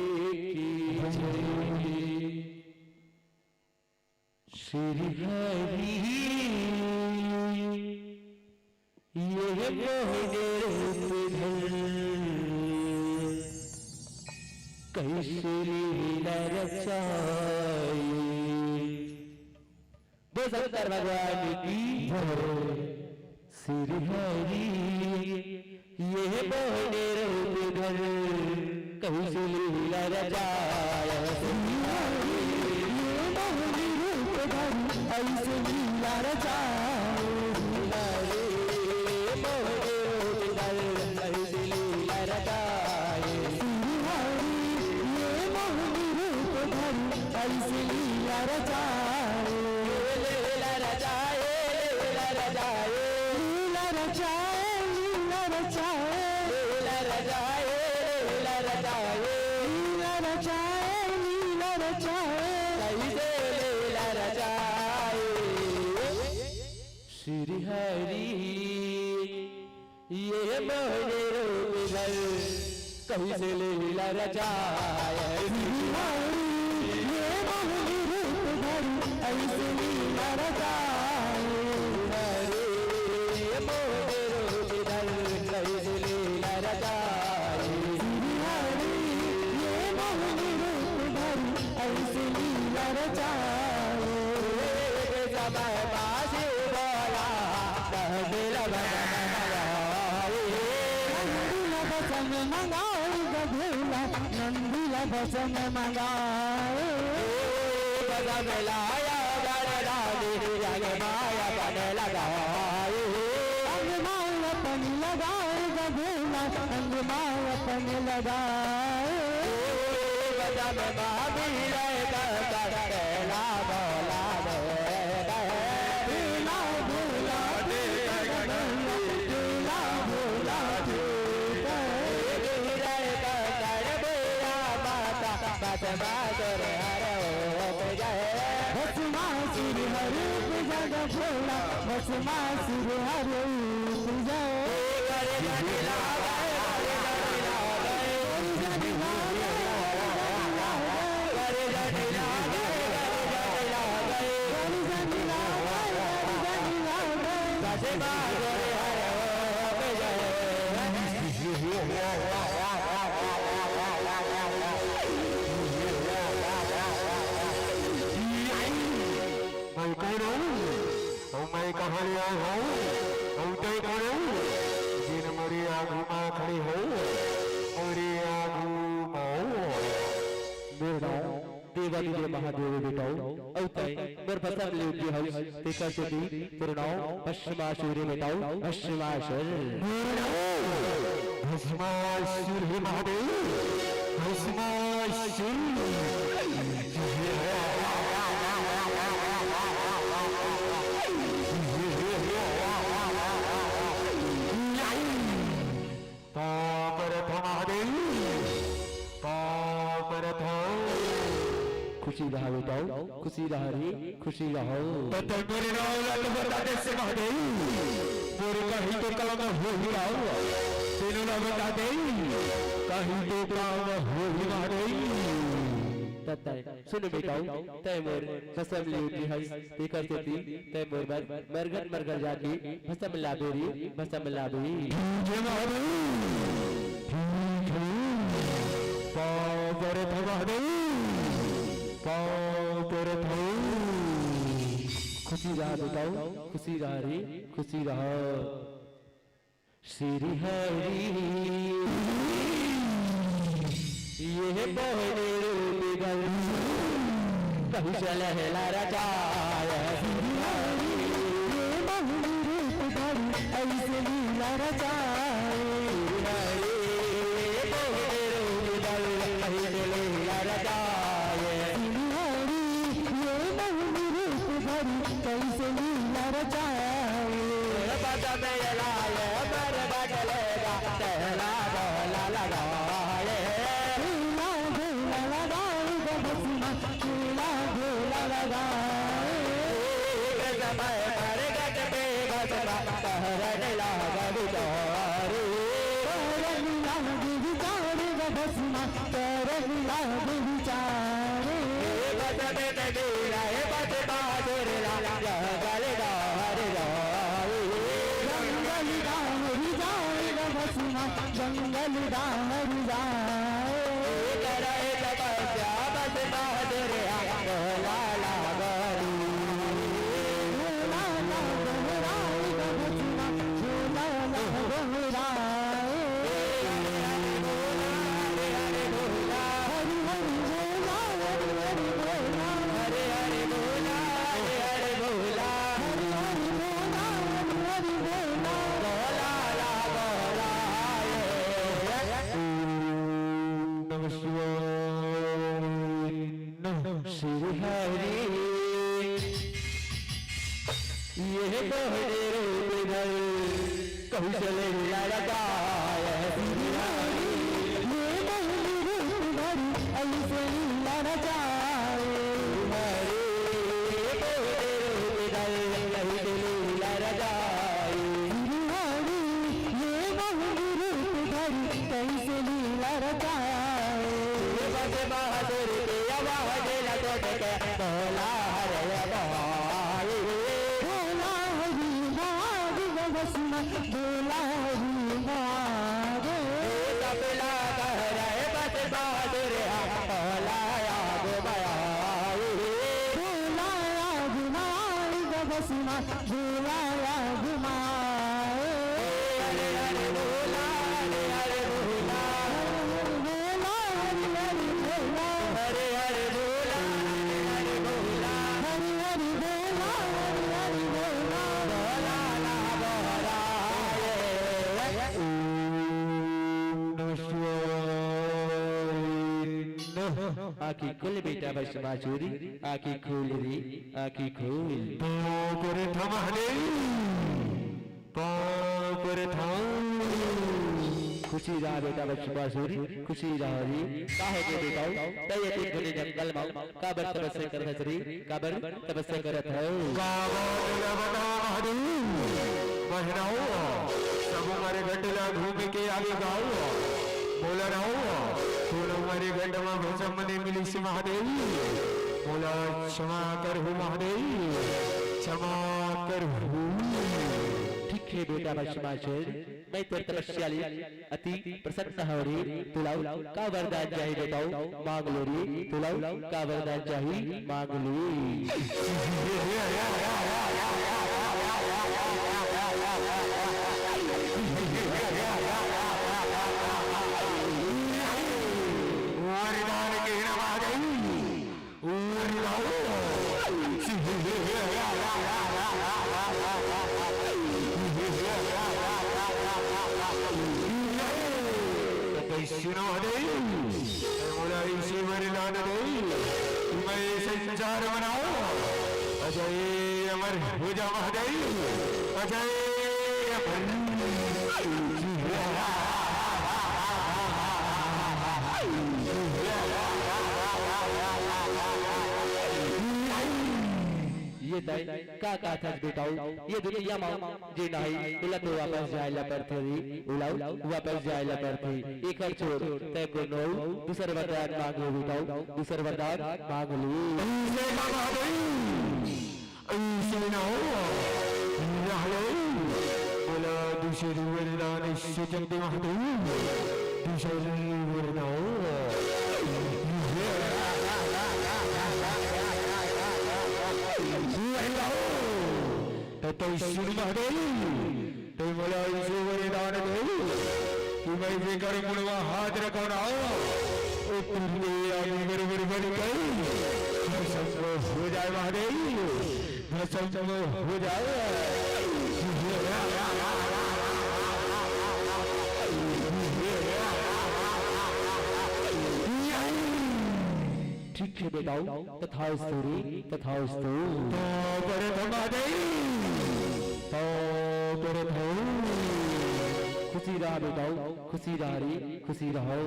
की जय। श्री हरि ये मोहन रूप धर, कैसे लीला रचाए। बोल शंकर भगवान की जय। श्री हरि ये मोहन रूप धर, कैसे लीला रचाए। श्री हरि ये मोहन रूप धर, कैसे लीला रचाए। श्री हरि ये मोहन रूप धर, कैसे लीला रचाए। श्री हरि ये मोहन रूप धर, कैसे लीला रचाए। लीला रचाए, लीला रचाए। लीला रचाए, लीला रचाए। लीला रचाए, लीला रचाए। लीला रचाए, लीला रचाए। कैसे लीला रचाए। श्री हरि ये मोहन रूप धर, कैसे लीला रचाए। श्री हरि ये मोहन रूप धर, कैसे लीला रचाए। हरि ये मोहन रूप धर, कैसे लीला रचाए। श्री हरि ये मोहन रूप धर, कैसे लीला रचाए। एक समय बासी बोला, तब लगा नंदुला बसन मंगाई ग भोला, नंदुला बसन मंगाई। बसन लाया गणराज, जग माया बन लगाई। अंग माया पन लगाए ग भोला, अंग माया पन लगाए। बसन बाबी रे कंकर, बेला बोला दे। बेला बोला दे, बेला बोला दे। गिरे कंकर बेला माता, भस्मासुर हर हो जाए। भस्मासुर हर हो जाए भोला, भस्मासुर हर हो जाए। मैं कौन हूँ? अउ मैं कहाँ ले आए हूँ? अउ तैं कौन हूँ? जेन मोरे आगू मा खड़े हो, मोरे आगू मा हो। मोर नाम देवादिदेव महादेव बेटा हो, अउ तैं मोर भसम ले उठे हस, तेकर सेती तोर नाम भस्मासुर बेटा हो, भस्मासुर। मोर नाम भस्मासुर हे महादेव, भस्मासुर। पाँव परत हँव महादेव, पाँव परत हँव। खुशी रहा बेटा, खुशी रहा रे, खुशी रहा। त तैं मोर नाव ला तो बता दे से महादेव, मोर कहीं तो काम होही राव, तेनो ला बता दे, कहीं तो काम होही महादेव। त तैं सुन बेटा, तैं मोर भसम ले उठे हस, तेकर सेती तैं मोर बर मरघट मरघट जाके भसम लाबे रे, भसम लाबे। ठीक हे महादेव, ठीक हे। पाँव परत हँव महादेव, पाँव परत हँव। खुशी रहा बेटा, खुशी रहा रे, खुशी रहा। श्री हरि ये मोहन रूप धर, कौशल हेला रचाय। श्री हरि ये मोहन रूप धर, ऐसे लीला रचाय। श्री हरि ये मोहन रूप धर, ऐसे लीला रचाय। श्री हरि ये मोहन रूप धर, कैसे लीला रचाए। पद में लाए पर बदलेगा, तेला बोला लगाए। तेला बोला लगाए, भस्मा तेला बोला लगाए। एक समय प्रगट पे भस्मा, पहरन लाग विचारे। पहरन लाग विचारे, भस्म करन लाग विचारे। हे बस बेन बीरा, हे बस बहादुर ला, जंगल डहर जाए। जंगल डहर जाए ग भस्म, जंगल डहर जाए। हे करे तपस्या बस बहादुर ला, भोला ला गोहराए। भोला ला गोहराए ग भस्म, भोला ला गोहराए। हरि हरि बोला, हरि हरि बोला, हरि हरि बोला, हरि हरि बोला, हरि हरि बोला, हरि हरि बोला, भोला ला गोहराए। ओम नमः शिवाय। नमः श्री हरि। ये मोहन रूप धर कौशल लड़काय श्री हरि। ये मोहन रूप धर ऐसे लीला रचाए। हरे मोहन रूप धर ऐसे लीला रचाए। श्री हरि ये मोहन रूप धर कैसे लीला रचाए। बस बहादुर के आवाज ला टोट के भोला हरे भाई। भोला हरि भाग भस्म, भोला हरि भाग। तबला कह रहे बस बहादुर, भोला आग माई। भोला आग माई भस्म, भोला आग माई। हरे हरे भोला, हरे हरे भोला। हरे हरे भोला, हरे हरे भोला। हरे हरे भोला, हरे हरे भोला। हरे हरे भोला, हरे हरे भोला। भोला ना भोला। ओम नमः शिवाय। नमः। आँखी खोल बेटा भस्मासुरी, आँखी खोल रे, आँखी खोल। पाँव परे था महादेव, पाँव परे था। खुशी रहा बेटा भस्मासुरी, खुशी रहा रे। का हो गे बेटा, तैं ये घने जंगल मा काबर तपस्या करत हस रे? काबर तपस्या करत हस? काबर तोला बता महादेव, मैं हरव, सब मरे घट ला घूम के आगे गाँव, मोला रव, कोनो मरे घट मा भस्म नइ मिलिस महादेव, मोला क्षमा करहू महादेव, क्षमा करहू। ठीक हे बेटा भस्मासुर, मैं तोर तपस्या ले अति प्रसन्न हव रे। तोला का वरदान चाही बेटा, मांग ले रे। तोला का वरदान चाही, मांग ले। वरदान के ना मांगई। सुनो दे, मोला ऐसे वरदान दे, मैं संसार बनाओ, अजय अमर हो जा महादेव, अजय अमर। ये तय का का थस बेटाऊ, ये दुनिया मा जे नाही, उला तो वापस जाए ला पड़थे रे, उला वापस जाए ला पड़थे। एकर छोड़, तय कोनो दूसर वरदान मांग ले बेटाऊ, दूसर वरदान मांग ले। ऐसे ना हो, ना हो। बोला दूसर वरदान, ऐसे चलते महादेव, दूसर वरदान। तो, तो सुन महादेव, तैं मोला अइसे वरदान दे कि मैं जेकर मुड़वा हाथ रखव ना, ओ तुरते आगी बरोबर बन गई, भस्म हो जाए महादेव, भस्म हो जाए। ठीक हे बेटाऊ, तथास्तु रे, तथास्तु। तो परत महादेव, तो परत हो। खुशी रहा बेटाऊ, खुशी रहा रे, खुशी रहो।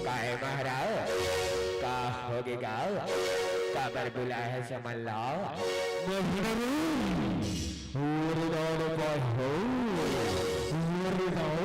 काहे महाराज, का होगे गा? काबर बुलाए हस हमन ला? वरदान पाए हो, वरदान।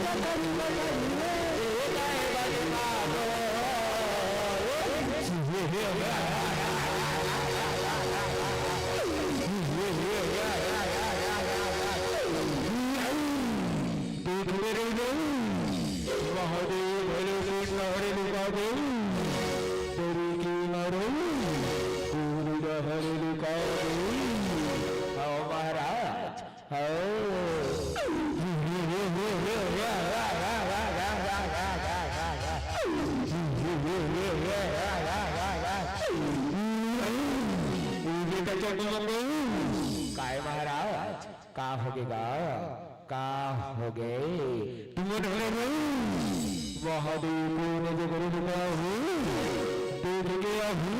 महादेव भले से नहरे लुका दे, डरी की मारो, पूरी नहरे लुका दे। आओ महाराज, आओ। ये कच्चा कुआं में का होगे गा? का होगे? तुमन हरे रे? महादेव कोन जगह रुका हूँ, देख के आहू,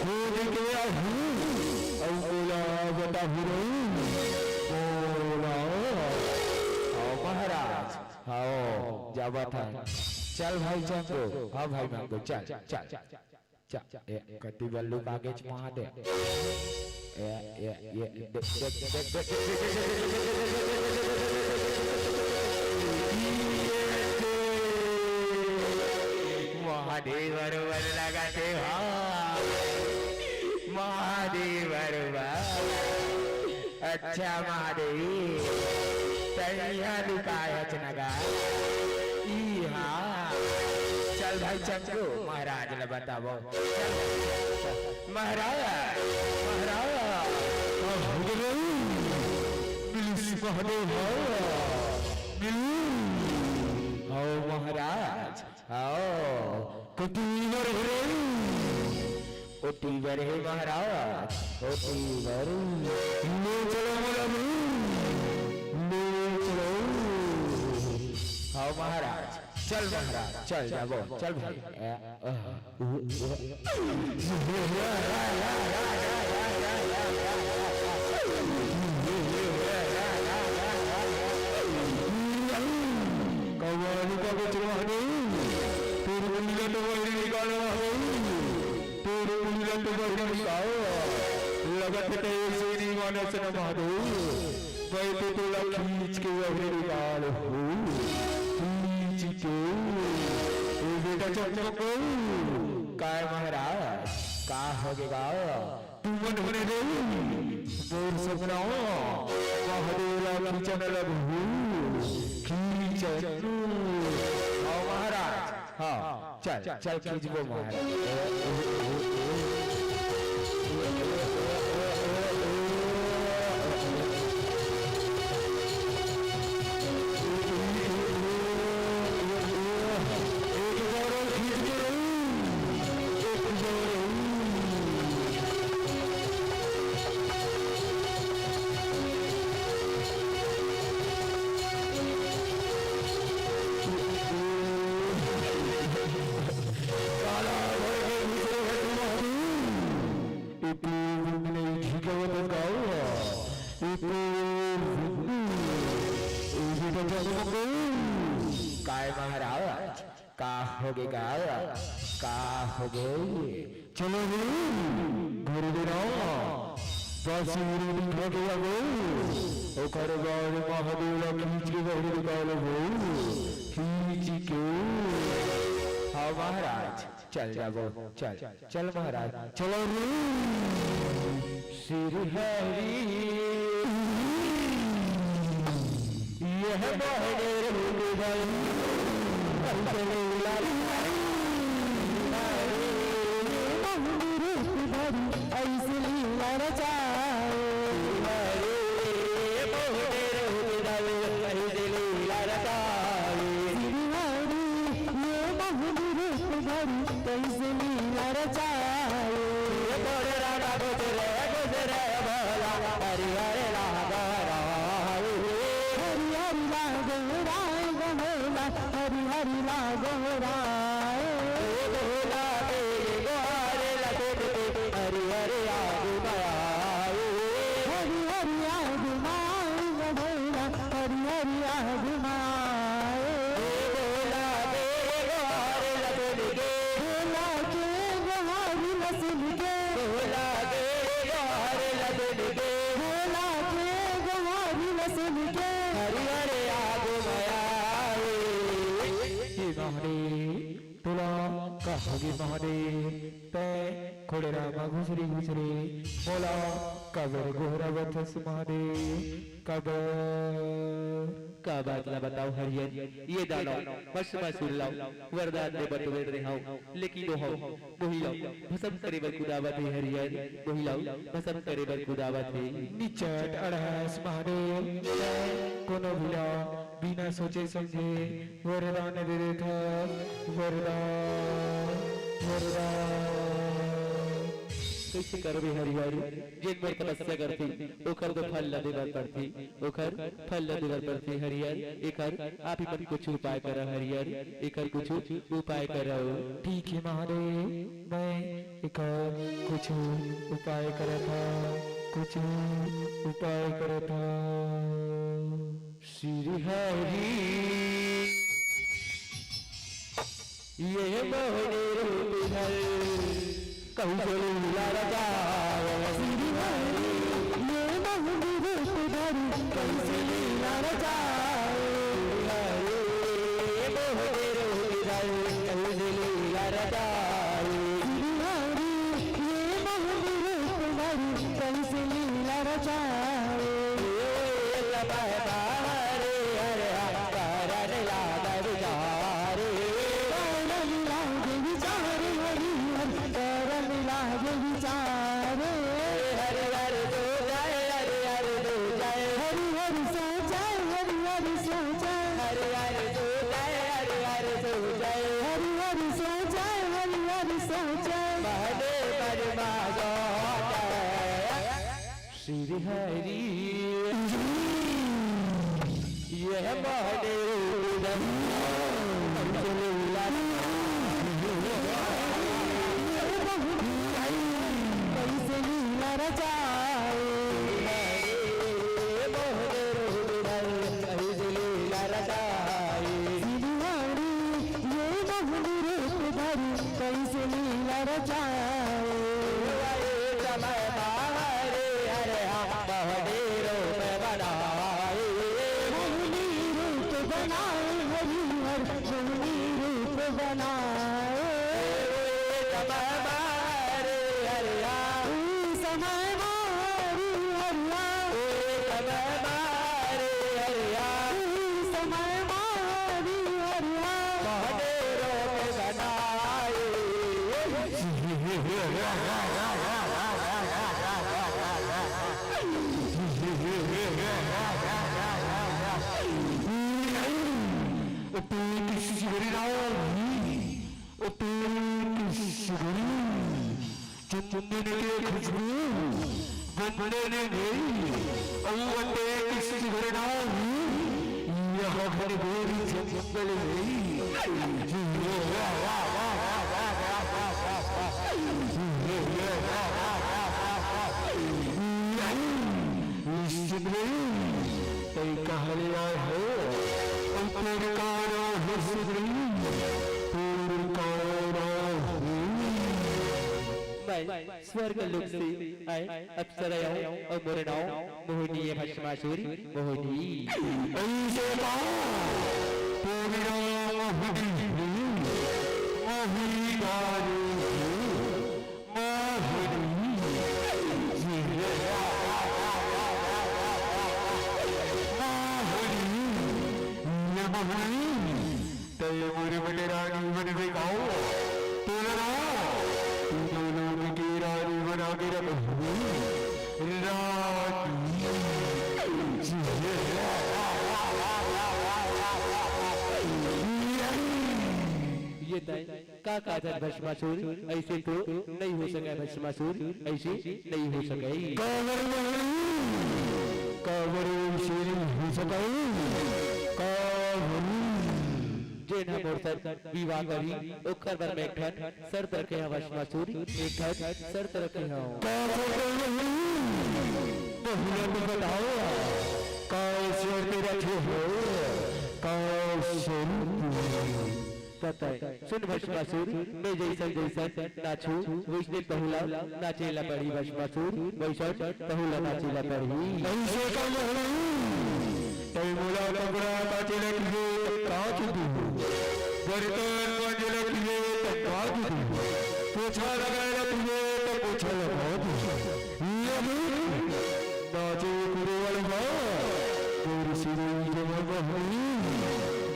खोज के आहू, अउ बोला बताहू रे, बोला। आओ महाराज, आओ, जावत है। चल भाई चंदू, हाँ भाई मांगू, चल, चल, चल। चा-, ए, कति बल्लू कागज महादेव। ए, ए, ए, दे, दे, दे, दे, महादेव बरोबर लगाते हो। महादेव बरोबर। अच्छा महादेव, तैं इहाँ लुकाय हच न गा? इहाँ। चल भाई चंदू, महाराज ल बताबो। चल। महाराज, महाराज। मिलिस महादेव, मिलिस। आओ महाराज। आओ, कति बर हरे? ओती बर हे महाराज, ओती बर। ले चलो मोला भी, ले चलो। आओ महाराज, चल महाराज, चल जाबो, चल भाई। ए, अह, उ, उ। कव्वाली का बचवा नहीं, तेरे मुंडा तो वही निकाला है। तोर उलट बहिरी का लगत हे तैं से नी मानस न माधो। मैं तो तोला खींच के बहिरी निकाल हूँ, खींच के। ए बेटा चंदू, काय महाराज, का होगे गा? तुमन होने दे मोर सपना, महादेव ला खींचन लगहू, खींचन। आओ महाराज, हाँ, चल, चल खींचबो महाराज। एक बार और खींच के रहूं, एक बार और। काला भर के भीतरे है तुम्हारी। एको बिंद नहीं ठीक है वो बताओ। एको बिंद। ए बेटा जगमग। काय महाराज, का होगे गा? का होगे? चलो रे, गुरु देना। बस ये रोटी खा के आ गए। ओकर बाद महादेव ला खींच के बाहर निकालो हो। खींच के। हाँ महाराज, चल जाबो, चल, चल महाराज, चलो रे। श्री हरि, यह बहरे रुक गए, ऐसे लीला रचाए। श्री हरि, ये मोहन रूप धरि कैसे लीला रचाए। ये तोरे राधा गुजरे गुजरे बोला, हरि हरि लाग राय। हरि हरि लाग राय बोला, हरि हरि लाग राय। ये बोला तेरे द्वारे लगे हरि हरि आगु माय। हरि हरि आगु माय बोला, हरि हरि आगु माय। हे भोला के गोहार ल सुन के। भोला के गोहार ल सुन के। भोला के गोहार ल सुन के। भोला के गोहार ल सुन के। हरि हरि आगु माय। हे महादेव, तोला कहागे महादेव, तैं खोड़ेरा म घुसरी घुसरी मोला काबर गोहरावत हस महादेव, काबर? का बात ला बताओ हरिहर, ये दानव भस्मासुर ला वरदान दे बर तो बेट रहे हव, लेकिन वो हव मोही ला भस्म करे बर कुदावत हे हरिहर, मोही ला भस्म करे बर कुदावत हे। निचट अड़हस महादेव, कोनो भी ला बिना सोचे समझे वरदान दे देथस, वरदान, वरदान। कइसे करबे हरिहर, जेन मोर तपस्या करथे, ओकर तो फल ल देबर पड़थे, ओकर फल ल देबर पड़थे हरिहर। एकर आप ही मन कुछ उपाय करा हरिहर, एकर कुछ उपाय करा। ठीक हे महादेव, मैं एकर कुछ उपाय करत हँव, कुछ उपाय करत हँव। श्री हरि ये मोहनी रूप धर, कइसे लीला रचावै। श्री हरि ये मोहनी रूप धर, कइसे लीला रचावै। श्री हरि ये मोहनी रूप धर, कइसे लीला रचावै। श्री हरि ये मोहनी रूप धर, कइसे लीला रचावै। ए तपय बाहरे हरे, करन लाग विचारे। करन लाग विचारे हरि हर, करन लाग विचारे। हरि हर सोचै, हरि हर सोचै। हरि हर सोचै, हरि हर सोचै। हरि हर सोचै, हरि हर सोचै। हरि हर सोचै, हरि हर सोचै। बहने मन मा सोचै। श्री हरि ये मोहनी रूप धर, कइसे लीला रचावै। मोहनी रूप धर, कइसे लीला रचावै। श्री हरि ये मोहनी रूप धर, कइसे लीला रचावै। वही समय बाहरे हरे मोहनी रूप बनाए। मोहनी रूप बनाए हरि हर, मोहनी रूप बनाए। वही समय बाहरे हरे, उही समय बाहरे हरे, उही समय बाहरे हरे, उही समय बाहरे हरे। मोहनी रूप बनाए। ओ पेट सिगरी राव, ओ पेट सिगरी। चंदन के खुशबू गंदे ने गई, अउ अंडे किसी घर ना हुई, यह घनघोर जंगल में। सुन रही, तै कहले आए हो, अउ तोर कारा हो सुन रही, तोर कारा हो। मैं स्वर्ग लोक से आए अप्सरा आऊं अउ मोर नाव मोहिनी है, भस्मासुर मोहिनी। ऐसे का पूरा मोहिनी हूँ, मोहिनी दारू हूँ, मोहिनी। मोहिनी, ये मोहिनी। तै मोर बने रानी बनबे गाओ, तोला ना, तीनों लोक के रानी बना के रखूं। रानी। ये तय का काजर भस्मासुर, ऐसे तो नहीं हो सके भस्मासुर, ऐसे नहीं हो सके। कावर मोहिनी, कावर मोहिनी हो सके, कावर। जेन ह मोर संग विवाह करही, ओकर बर मैं एक ठन शर्त रखे हंव भस्मासुर, एक ठन शर्त रखे हंव। का शर्त रखे हंव? पहले तो बताओ, का शर्त रखे हो? का शर्त? बताए। सुन भस्मासुर, मैं जैसन जैसन नाचू, वैसने तहूला नाचे ला पड़ही भस्मासुर, वैसन तहूला नाचे ला पड़ही। ऐसे का मोहिनी, तै मोला कपड़ा काचे ला कहे त काच दूँ, बर्तन मांजे ला कहे त मांज दूँ, पोछा लगाए ला कहे त पोछा लगा दूँ। लेकिन नाचे कुरे वाला बा, मोर सिरई जमा बहनी,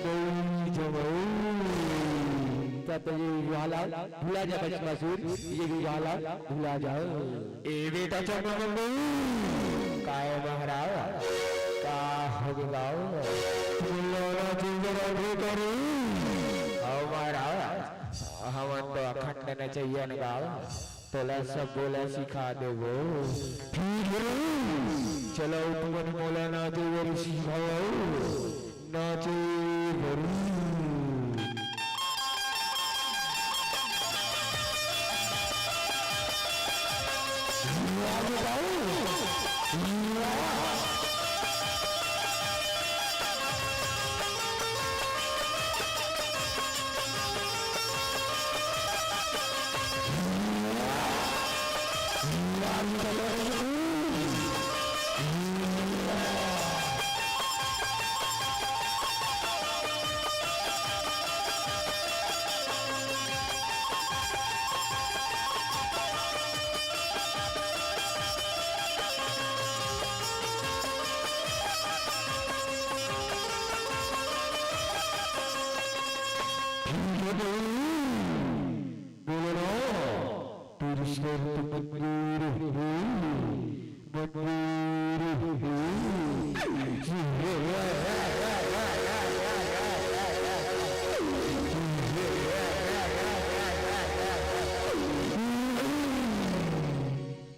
दई जमाऊ। त ये वाला भुला जा भस्मासुर, ये वाला भुला जा। ए बेटा चंद्रमंगू, काय महाराज, का हो गे गाँव? बोलो ना चंद्रमंगू करू। हव महाराज, हमन तो अखंड नचैया न गाँव। तोला सब बोला सिखा देबो। चलो तुमन मोला नाचे बर सिखाओ, नाचे बर।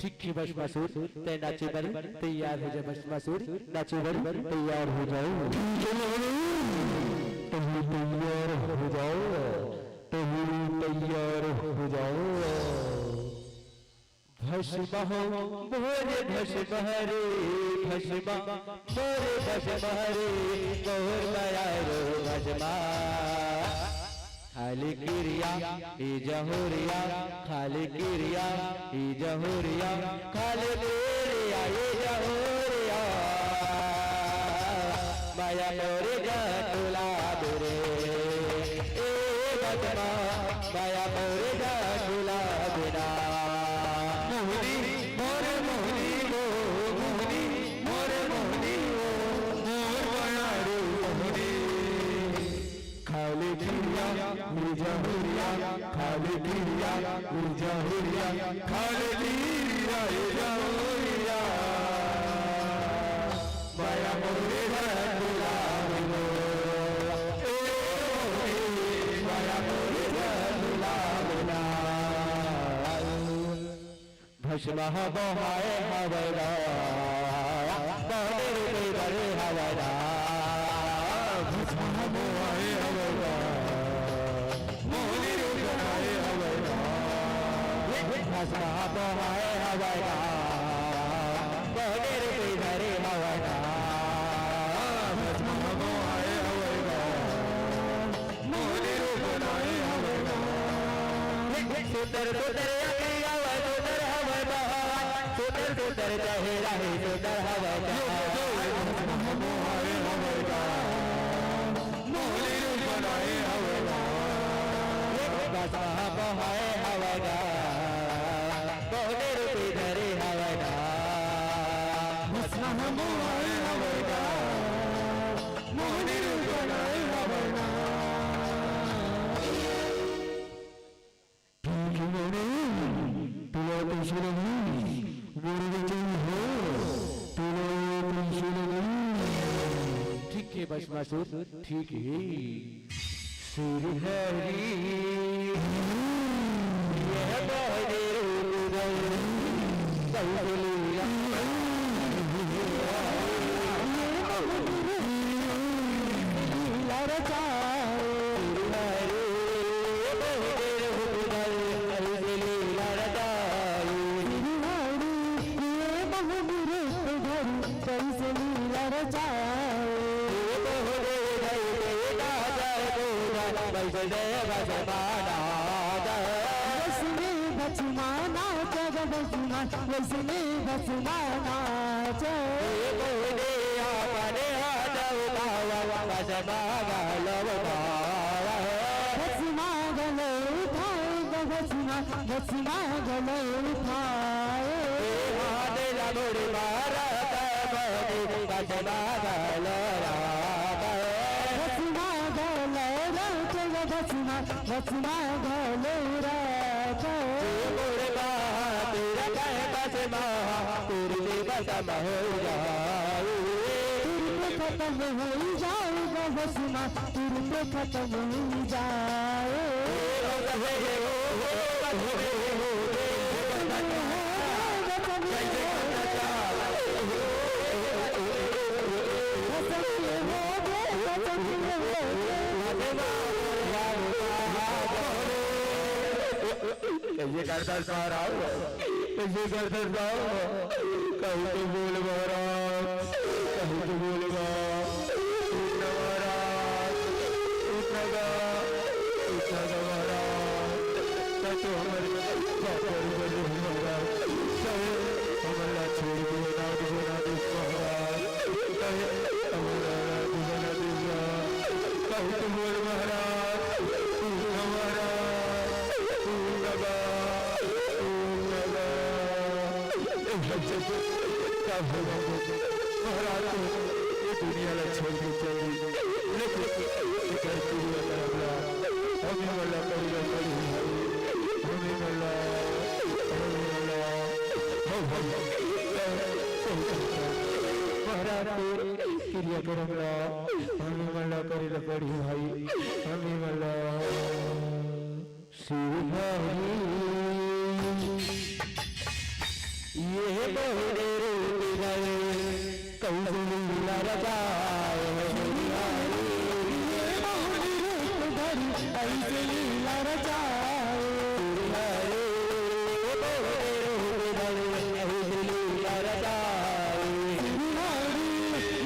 ठीक हे भस्मासुर, तैं नाचे बर तैयार हो जा भस्मासुर, नाचे बर तैयार हो जाओ। तहु तैयार हो जाओ, तहु तैयार हो जाओ। भस्मा हो मोरे भस्मा रे, भस्मा मोरे भस्मा रे, मोर मया रो भस्मा। खाले किरिया ए जहुरिया, खाले किरिया ए जहुरिया, खाले किरिया ए जहुरिया। मया मोरे जटुला रे, ए भस्मा, मया मोरे जटुला ना। मोहनी, मोरे मोहनी वो, मोहनी, मोरे मोहनी वो, मोर मया रो मोहनी। खाले किरिया ए जहुरिया, खाले किरिया ए जहुरिया, खाले किरिया ए जहुरिया। मया मोरे जटुला रो, ए मोरे, मया मोरे जटुला रो ना। भस्मा ह बोहाए हवय गा, मोहनी रूप धरे हवय गा। भस्मा ह बोहाए हवय गा, मोहनी रूप धरे हवय गा। भस्मा ह बोहाए हवय गा, मोहनी रूप धरे हवय गा। भस्मा ह बोहाए हवय गा, मोहनी रूप बनाए हवय गा। सुंदर सुंदर अँखिया हवय, सुंदर हवय बहार। सुंदर सुंदर चेहरा हे, सुंदर हवय जहान। मोहाए हवय गा, मोहनी रूप बनाए हवय गा। भस्मा ह बोहाए हवय गा, मोहनी रूप धरे हवय गा। भस्मा ह बोहाए हवय गा, मोहनी रूप बनाए हवय गा। ठीक हे मोरे, तोला कइसे लगिस? मोरे के जय हो, तोला कइसे लगिस? ठीक हे भस्मासुर, ठीक हे। श्री हरि, ये बहरे रूप गए, कौशल्या। लीला रचाए। श्री हरि, ये बहरे रूप गए, कौशल्या रचाए। श्री हरि, ये बहरे रूप गए, कौशल्या रचाए। वैष्णव भस्मा नाच, वैष्णव भस्मा नाच। भस्मा गले उठाए, भस्मा गले उठाए। हाथ लगोड़ी मारा तब भस्मा गले रात। भस्मा गले रात, भस्मा, भस्मा गले रात। मोर बहादुर कहे भस्मा, तुरते भस्म हो जाए। तुरते खत्म हो जाए भस्मा, तुरते खत्म हो जाए। ओ, ओ, ओ, ओ, ओ, ओ, ओ, ओ, ऐसे करता सारा, ऐसे करता सारा। कहीं तो बोल महाराज, कहीं तो बोल बा। उठना महाराज, उठना गा, उठना गा महाराज। ना तो हमारे बापर बने हो महाराज, चाहे हमारा छोड़ दियो, ना तो बना दे महाराज, चाहे हमारा राज बना देगा। कहीं तो बोल महाराज, उठना महाराज, उठना गा, उठना गा। महाराज, ये दुनिया ला छोड़ के चल दी, लेकिन ये धरती ला करम ला, हमें वाला करी ला करी भाई, हमें वाला, हमें वाला, हो भाई, महाराज के क्रिया करम ला, हमें वाला करी ला करी भाई, हमें वाला। श्रीहरि, ये बहुरे रूप धर, कौशल्या रचाए श्रीहरि। ये बहुरे रूप धर, ऐसे लीला रचाए श्रीहरि। ये बहुरे रूप धर, ऐसे लीला रचाए श्रीहरि।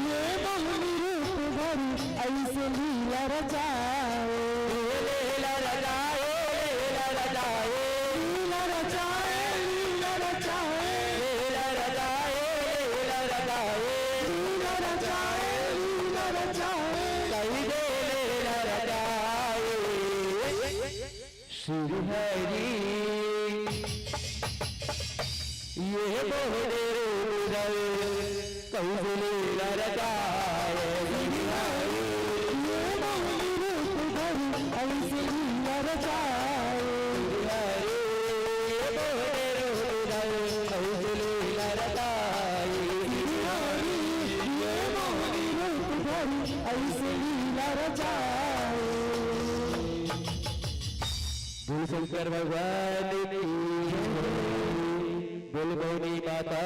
ये बहुरे रूप धर, ऐसे लीला रचाए। लीला रचाए, लीला रचाए। लीला रचाए, लीला रचाए। लीला रचाए, लीला रचाए। लीला रचाए, लीला रचाए। कही दे लीला रचाए। श्रीहरि, ये बहुरे रूप धर, कौशल्या रचाए श्रीहरि। ये बहुरे रूप धर, ऐसे लीला रचाए श्रीहरि। ये बहुरे रूप धर, कौशल्या रचाए श्रीहरि। ये बहुरे रूप धर, ऐसे लीला रचाए। बोल शंकर भगवान की जय, बोल भवानी माता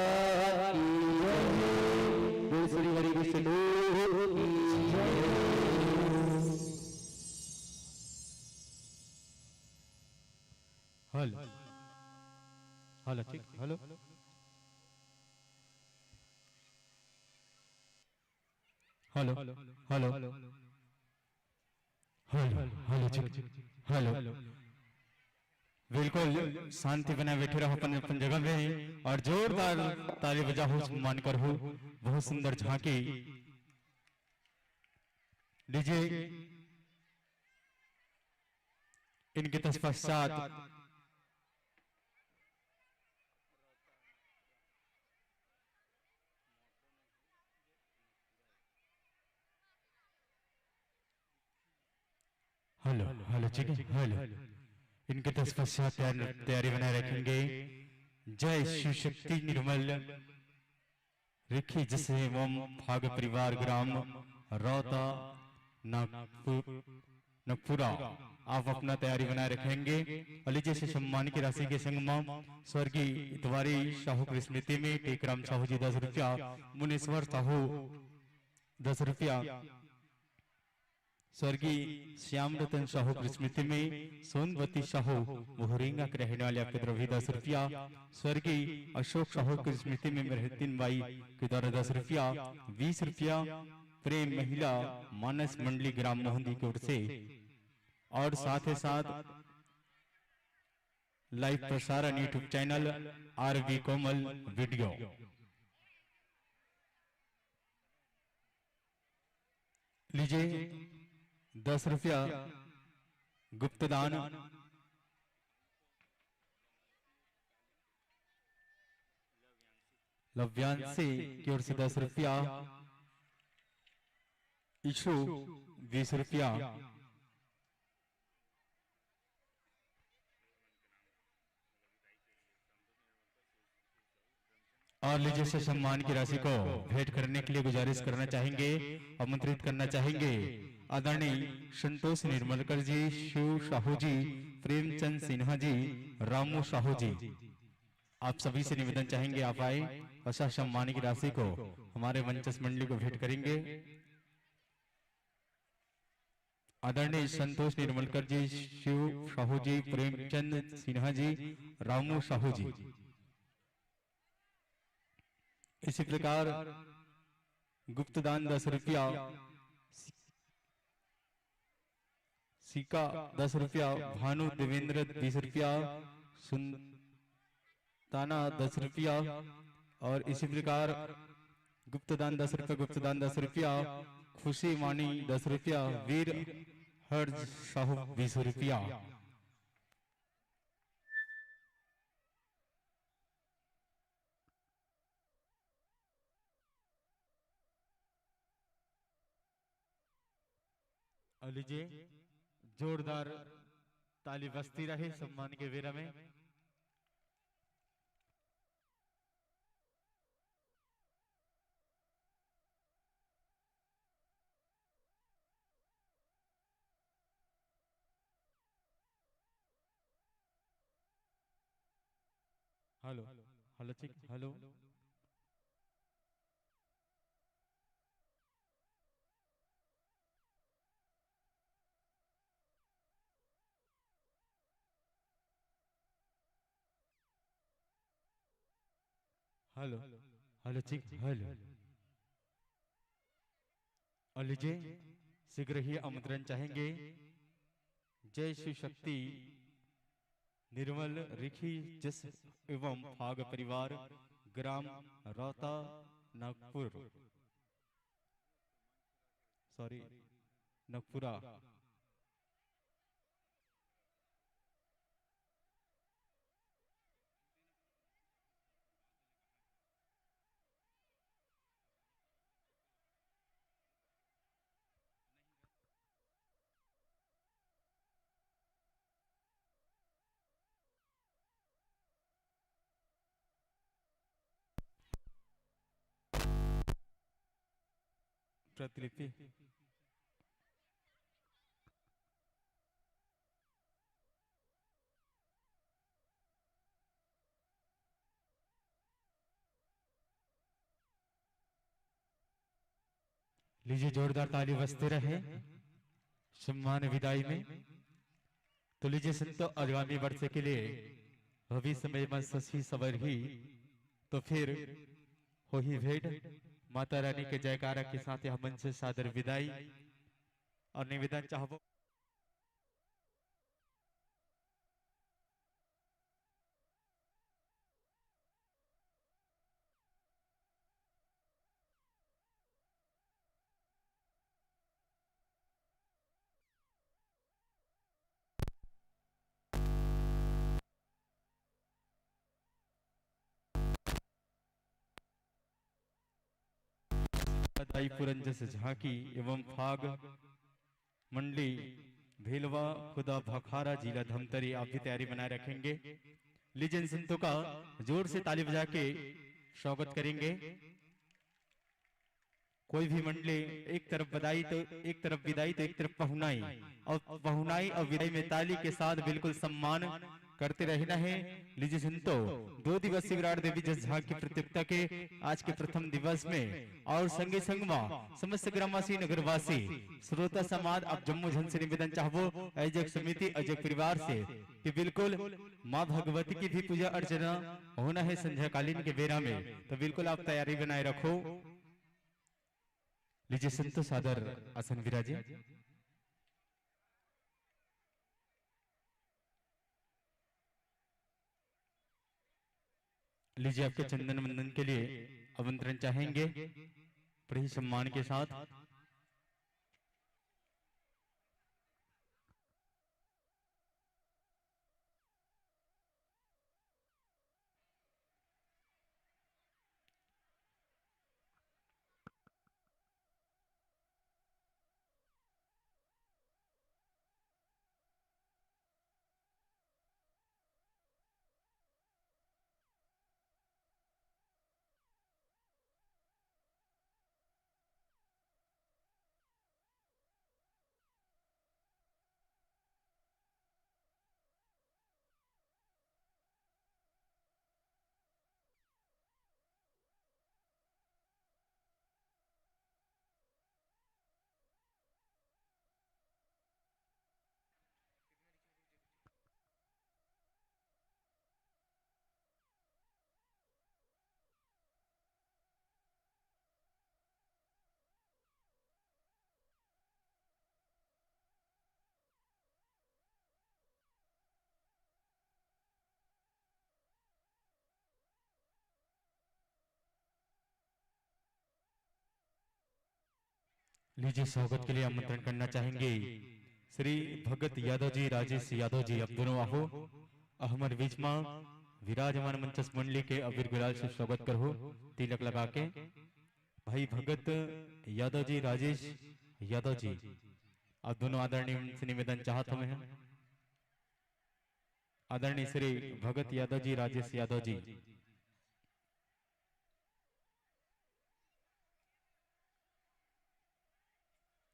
की जय, बोल श्री हरि विष्णु की जय। हेलो, हेलो, ठीक, hello, hello, hello. Hello, hello, check, check, hello. बिल्कुल शांति बनाए बैठे रहो अपन, अपन जगह में और जोरदार ताली बजाओ, सम्मान करो। बहुत सुंदर झांकी। डीजे इनके तत्पश्चात हेलो, हेलो, ठीक है, हेलो। इनके तत्पश्चात तैयार-, तैयारी बनाए रखेंगे। जय शिव शक्ति निर्मल रिखी जस एवं फाग परिवार ग्राम रौता नागपुर, नागपुरा। आप अपना तैयारी बनाए रखेंगे। और लीजिए, इसे सम्मान की राशि के संग में स्वर्गीय इतवारी साहू की स्मृति में टेकराम साहू जी दस रुपया, मुनेश्वर साहू दस रुपया, स्वर्गीय श्याम रतन साहू की स्मृति में सोनवती साहू मोहरिंगा के रहने वाले आपके द्वारा भी दस रुपया, स्वर्गीय अशोक साहू की स्मृति में मेहरुद्दीन बाई के द्वारा दस रुपया, बीस रुपया प्रेम महिला मानस मंडली ग्राम मोहंदी की ओर से, और साथ ही साथ लाइव प्रसारण YouTube चैनल आरबी कोमल वीडियो। लीजिए, दस रुपया गुप्तदान लव्यांशी की ओर से दस रुपया, ईशु बीस रुपया। और लीजिए, इस सम्मान की राशि को भेंट करने के लिए गुजारिश करना चाहेंगे, आमंत्रित करना चाहेंगे आदरणीय संतोष निर्मलकर जी, शिव साहू जी, प्रेमचंद सिन्हा जी, रामू साहू जी। आप सभी से निवेदन चाहेंगे, आप आए और सम्मान की राशि को हमारे वंचस मंडली को भेंट करेंगे। आदरणीय संतोष निर्मलकर जी, शिव साहू जी, प्रेमचंद सिन्हा जी, रामू साहू जी। इसी प्रकार गुप्त दान दस रुपया, सिक्का दस रुपया, भानु देवेंद्र बीस रुपया, सुन-, दाना दस रुपया और इसी प्रकार गुप्त दान दस रुपया, गुप्त दान दस रुपया, खुशी वाणी दस रुपया, वीर हर्ष साहू बीस रुपया। और लीजिए, जोरदार ताली बजती रहे सम्मान के बेरा में। हेलो, हेलो, ठीक, हेलो। हेलो, हेलो, ठीक, हेलो। और लीजिए, शीघ्र ही आमंत्रण चाहेंगे जय शिव शक्ति निर्मल रिखी जस एवं फाग परिवार, ग्राम रौता, नागपुर, सॉरी, नगपुरा। प्रतिलिपि। लीजिए, जोरदार ताली बजते रहे सम्मान विदाई में। तो लीजिए संतो, आगामी वर्ष के लिए भविष्य में मन शशि सवर ही, तो फिर हो ही भेंट। माता रानी के जयकारा के साथ यह मंच से सादर विदाई और निवेदन चाहबो। दाई पुरंजस झांकी एवं फाग मंडली भेलवा खुदा भखारा जिला धमतरी आप भी तैयारी बनाए रखेंगे। लीजिए संतों का जोर से ताली बजा के स्वागत करेंगे। कोई भी मंडली एक तरफ बधाई तो एक तरफ विदाई तो एक तरफ पहुनाई, और पहुनाई और विदाई में ताली के साथ बिल्कुल सम्मान करते रहना है। लीजिए संतो, दो दिवसीय विराट देवी जस झांकी प्रतियोगिता के आज के प्रथम दिवस में और संगे संग मा समस्त ग्रामवासी नगरवासी श्रोता समाज आप जम्मो झन से निवेदन चाहबो आयोजक समिति आयोजक परिवार से कि बिल्कुल माँ भगवती की भी पूजा अर्चना होना है संध्याकालीन के बेरा में, तो बिल्कुल आप तैयारी बनाए रखो। लीजिए संतो सादर आसन विराजे। लीजिए आपके चंदन वंदन के लिए आमंत्रण चाहेंगे बड़े ही सम्मान के साथ। लीजिए, स्वागत के लिए आमंत्रण करना चाहेंगे श्री भगत यादव जी, राजेश यादव जी, आप दोनों आहो। हमर बीच मा विराजमान मंचस्थ मंडली के अबीर गुलाल से स्वागत करहू, तिलक लगा के। भाई भगत यादव जी, राजेश यादव जी, आप दोनों आदरणीय से निवेदन चाहत हवे हैं, आदरणीय श्री भगत यादव जी, राजेश यादव जी,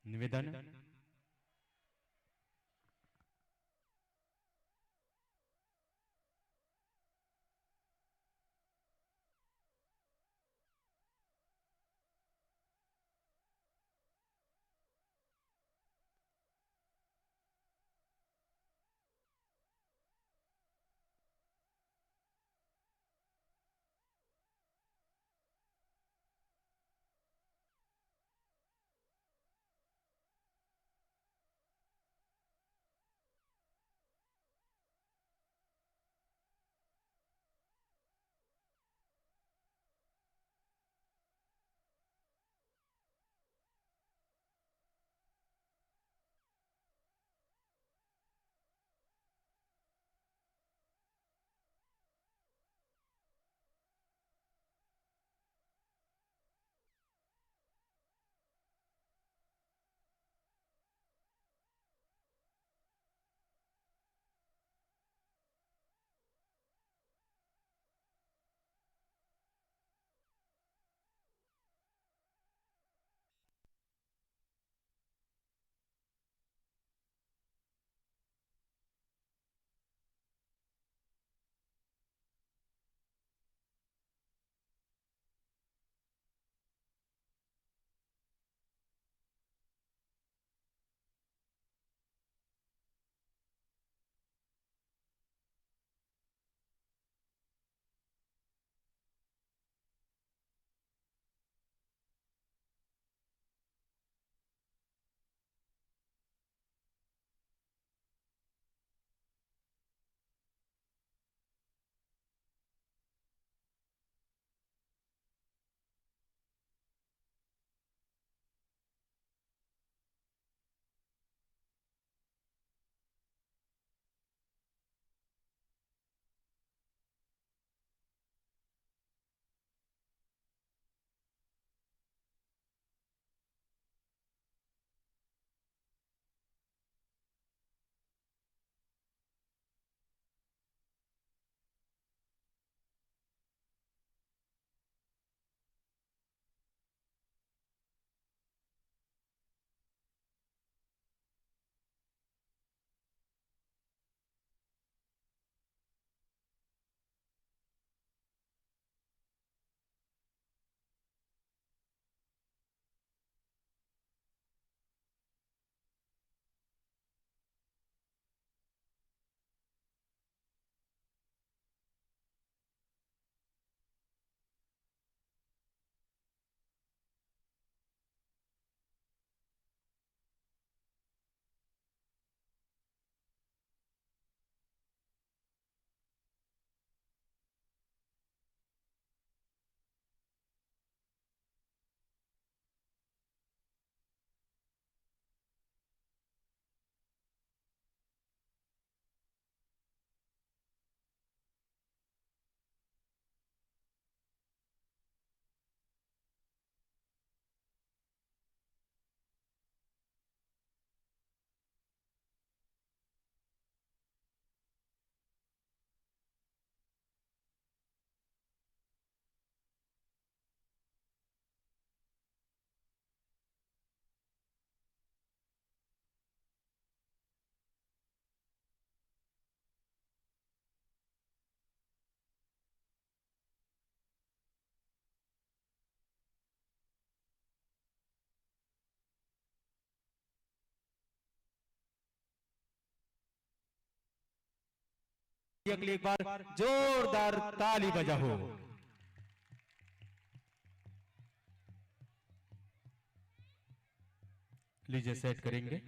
निवेदन। अगली एक बार जोरदार ताली बजाओ। लीजिए, सेट करेंगे।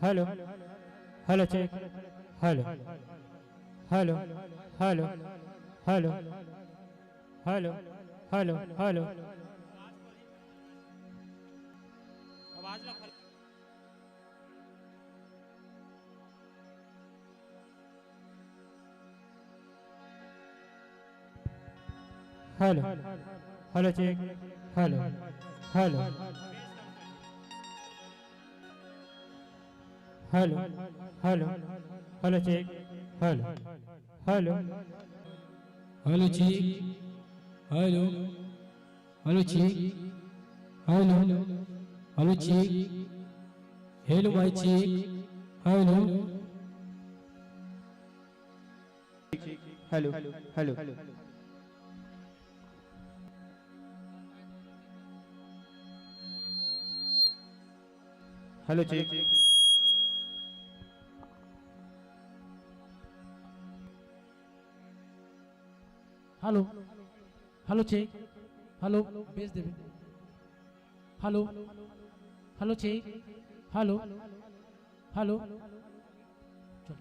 Hello, hello, check. Hello, hello, hello, hello, hello, hello, hello. Hello, hello, check. Hello, hello, hello, hello, check. Hello, hello, hello, check. Hello, hello, check. Hello, hello, check. Hello, my check. Hello. Hello, hello. Hello, check. Hello, hello, check. Hello, भेज देबे. Hello, hello, check. Hello, hello. चल।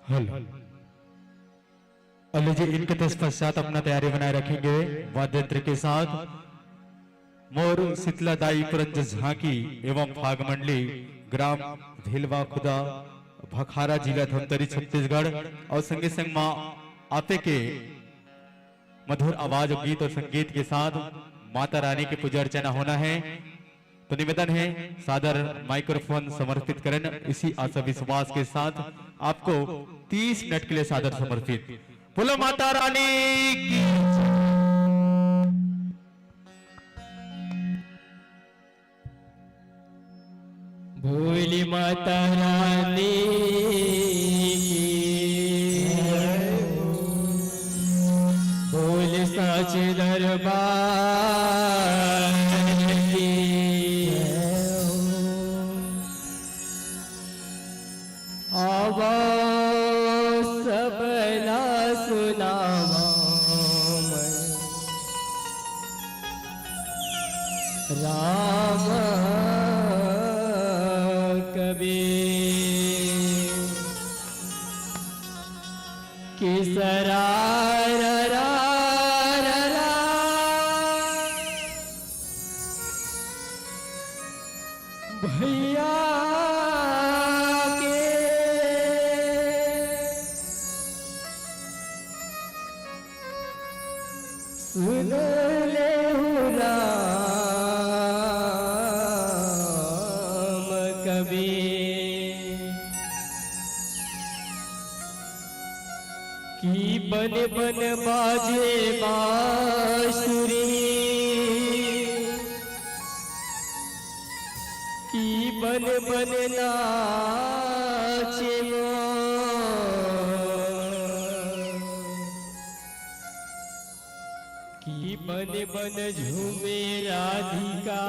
Hello. और लीजिए, इनके तत्पश्चात अपना तैयारी बनाए रखेंगे वाद्य यंत्र के साथ। मोर शीतला दाई पुरंज झांकी एवं फाग मंडली, ग्राम भेलवा खुदा, भखारा, जिला धमतरी, छत्तीसगढ़। और संगे संग माँ आपे के मधुर आवाज और गीत और संगीत के साथ माता रानी की पूजा अर्चना होना है। तो निवेदन है, सादर माइक्रोफोन समर्पित करें इसी आशा विश्वास के साथ। आपको तीस मिनट के लिए सादर समर्पित। बोलो माता रानी की। बोल माता रानी की, बोल साच दरबार की। आवा सबला सुनावा मैं। राम कबीर। कि सरा रा रा रा रा। भैया के सुन ले हो राम कबीर। कि बन बन बाजे बांसुरी, कि बन बन नाचे मोर, कि बन बन झूमे राधिका।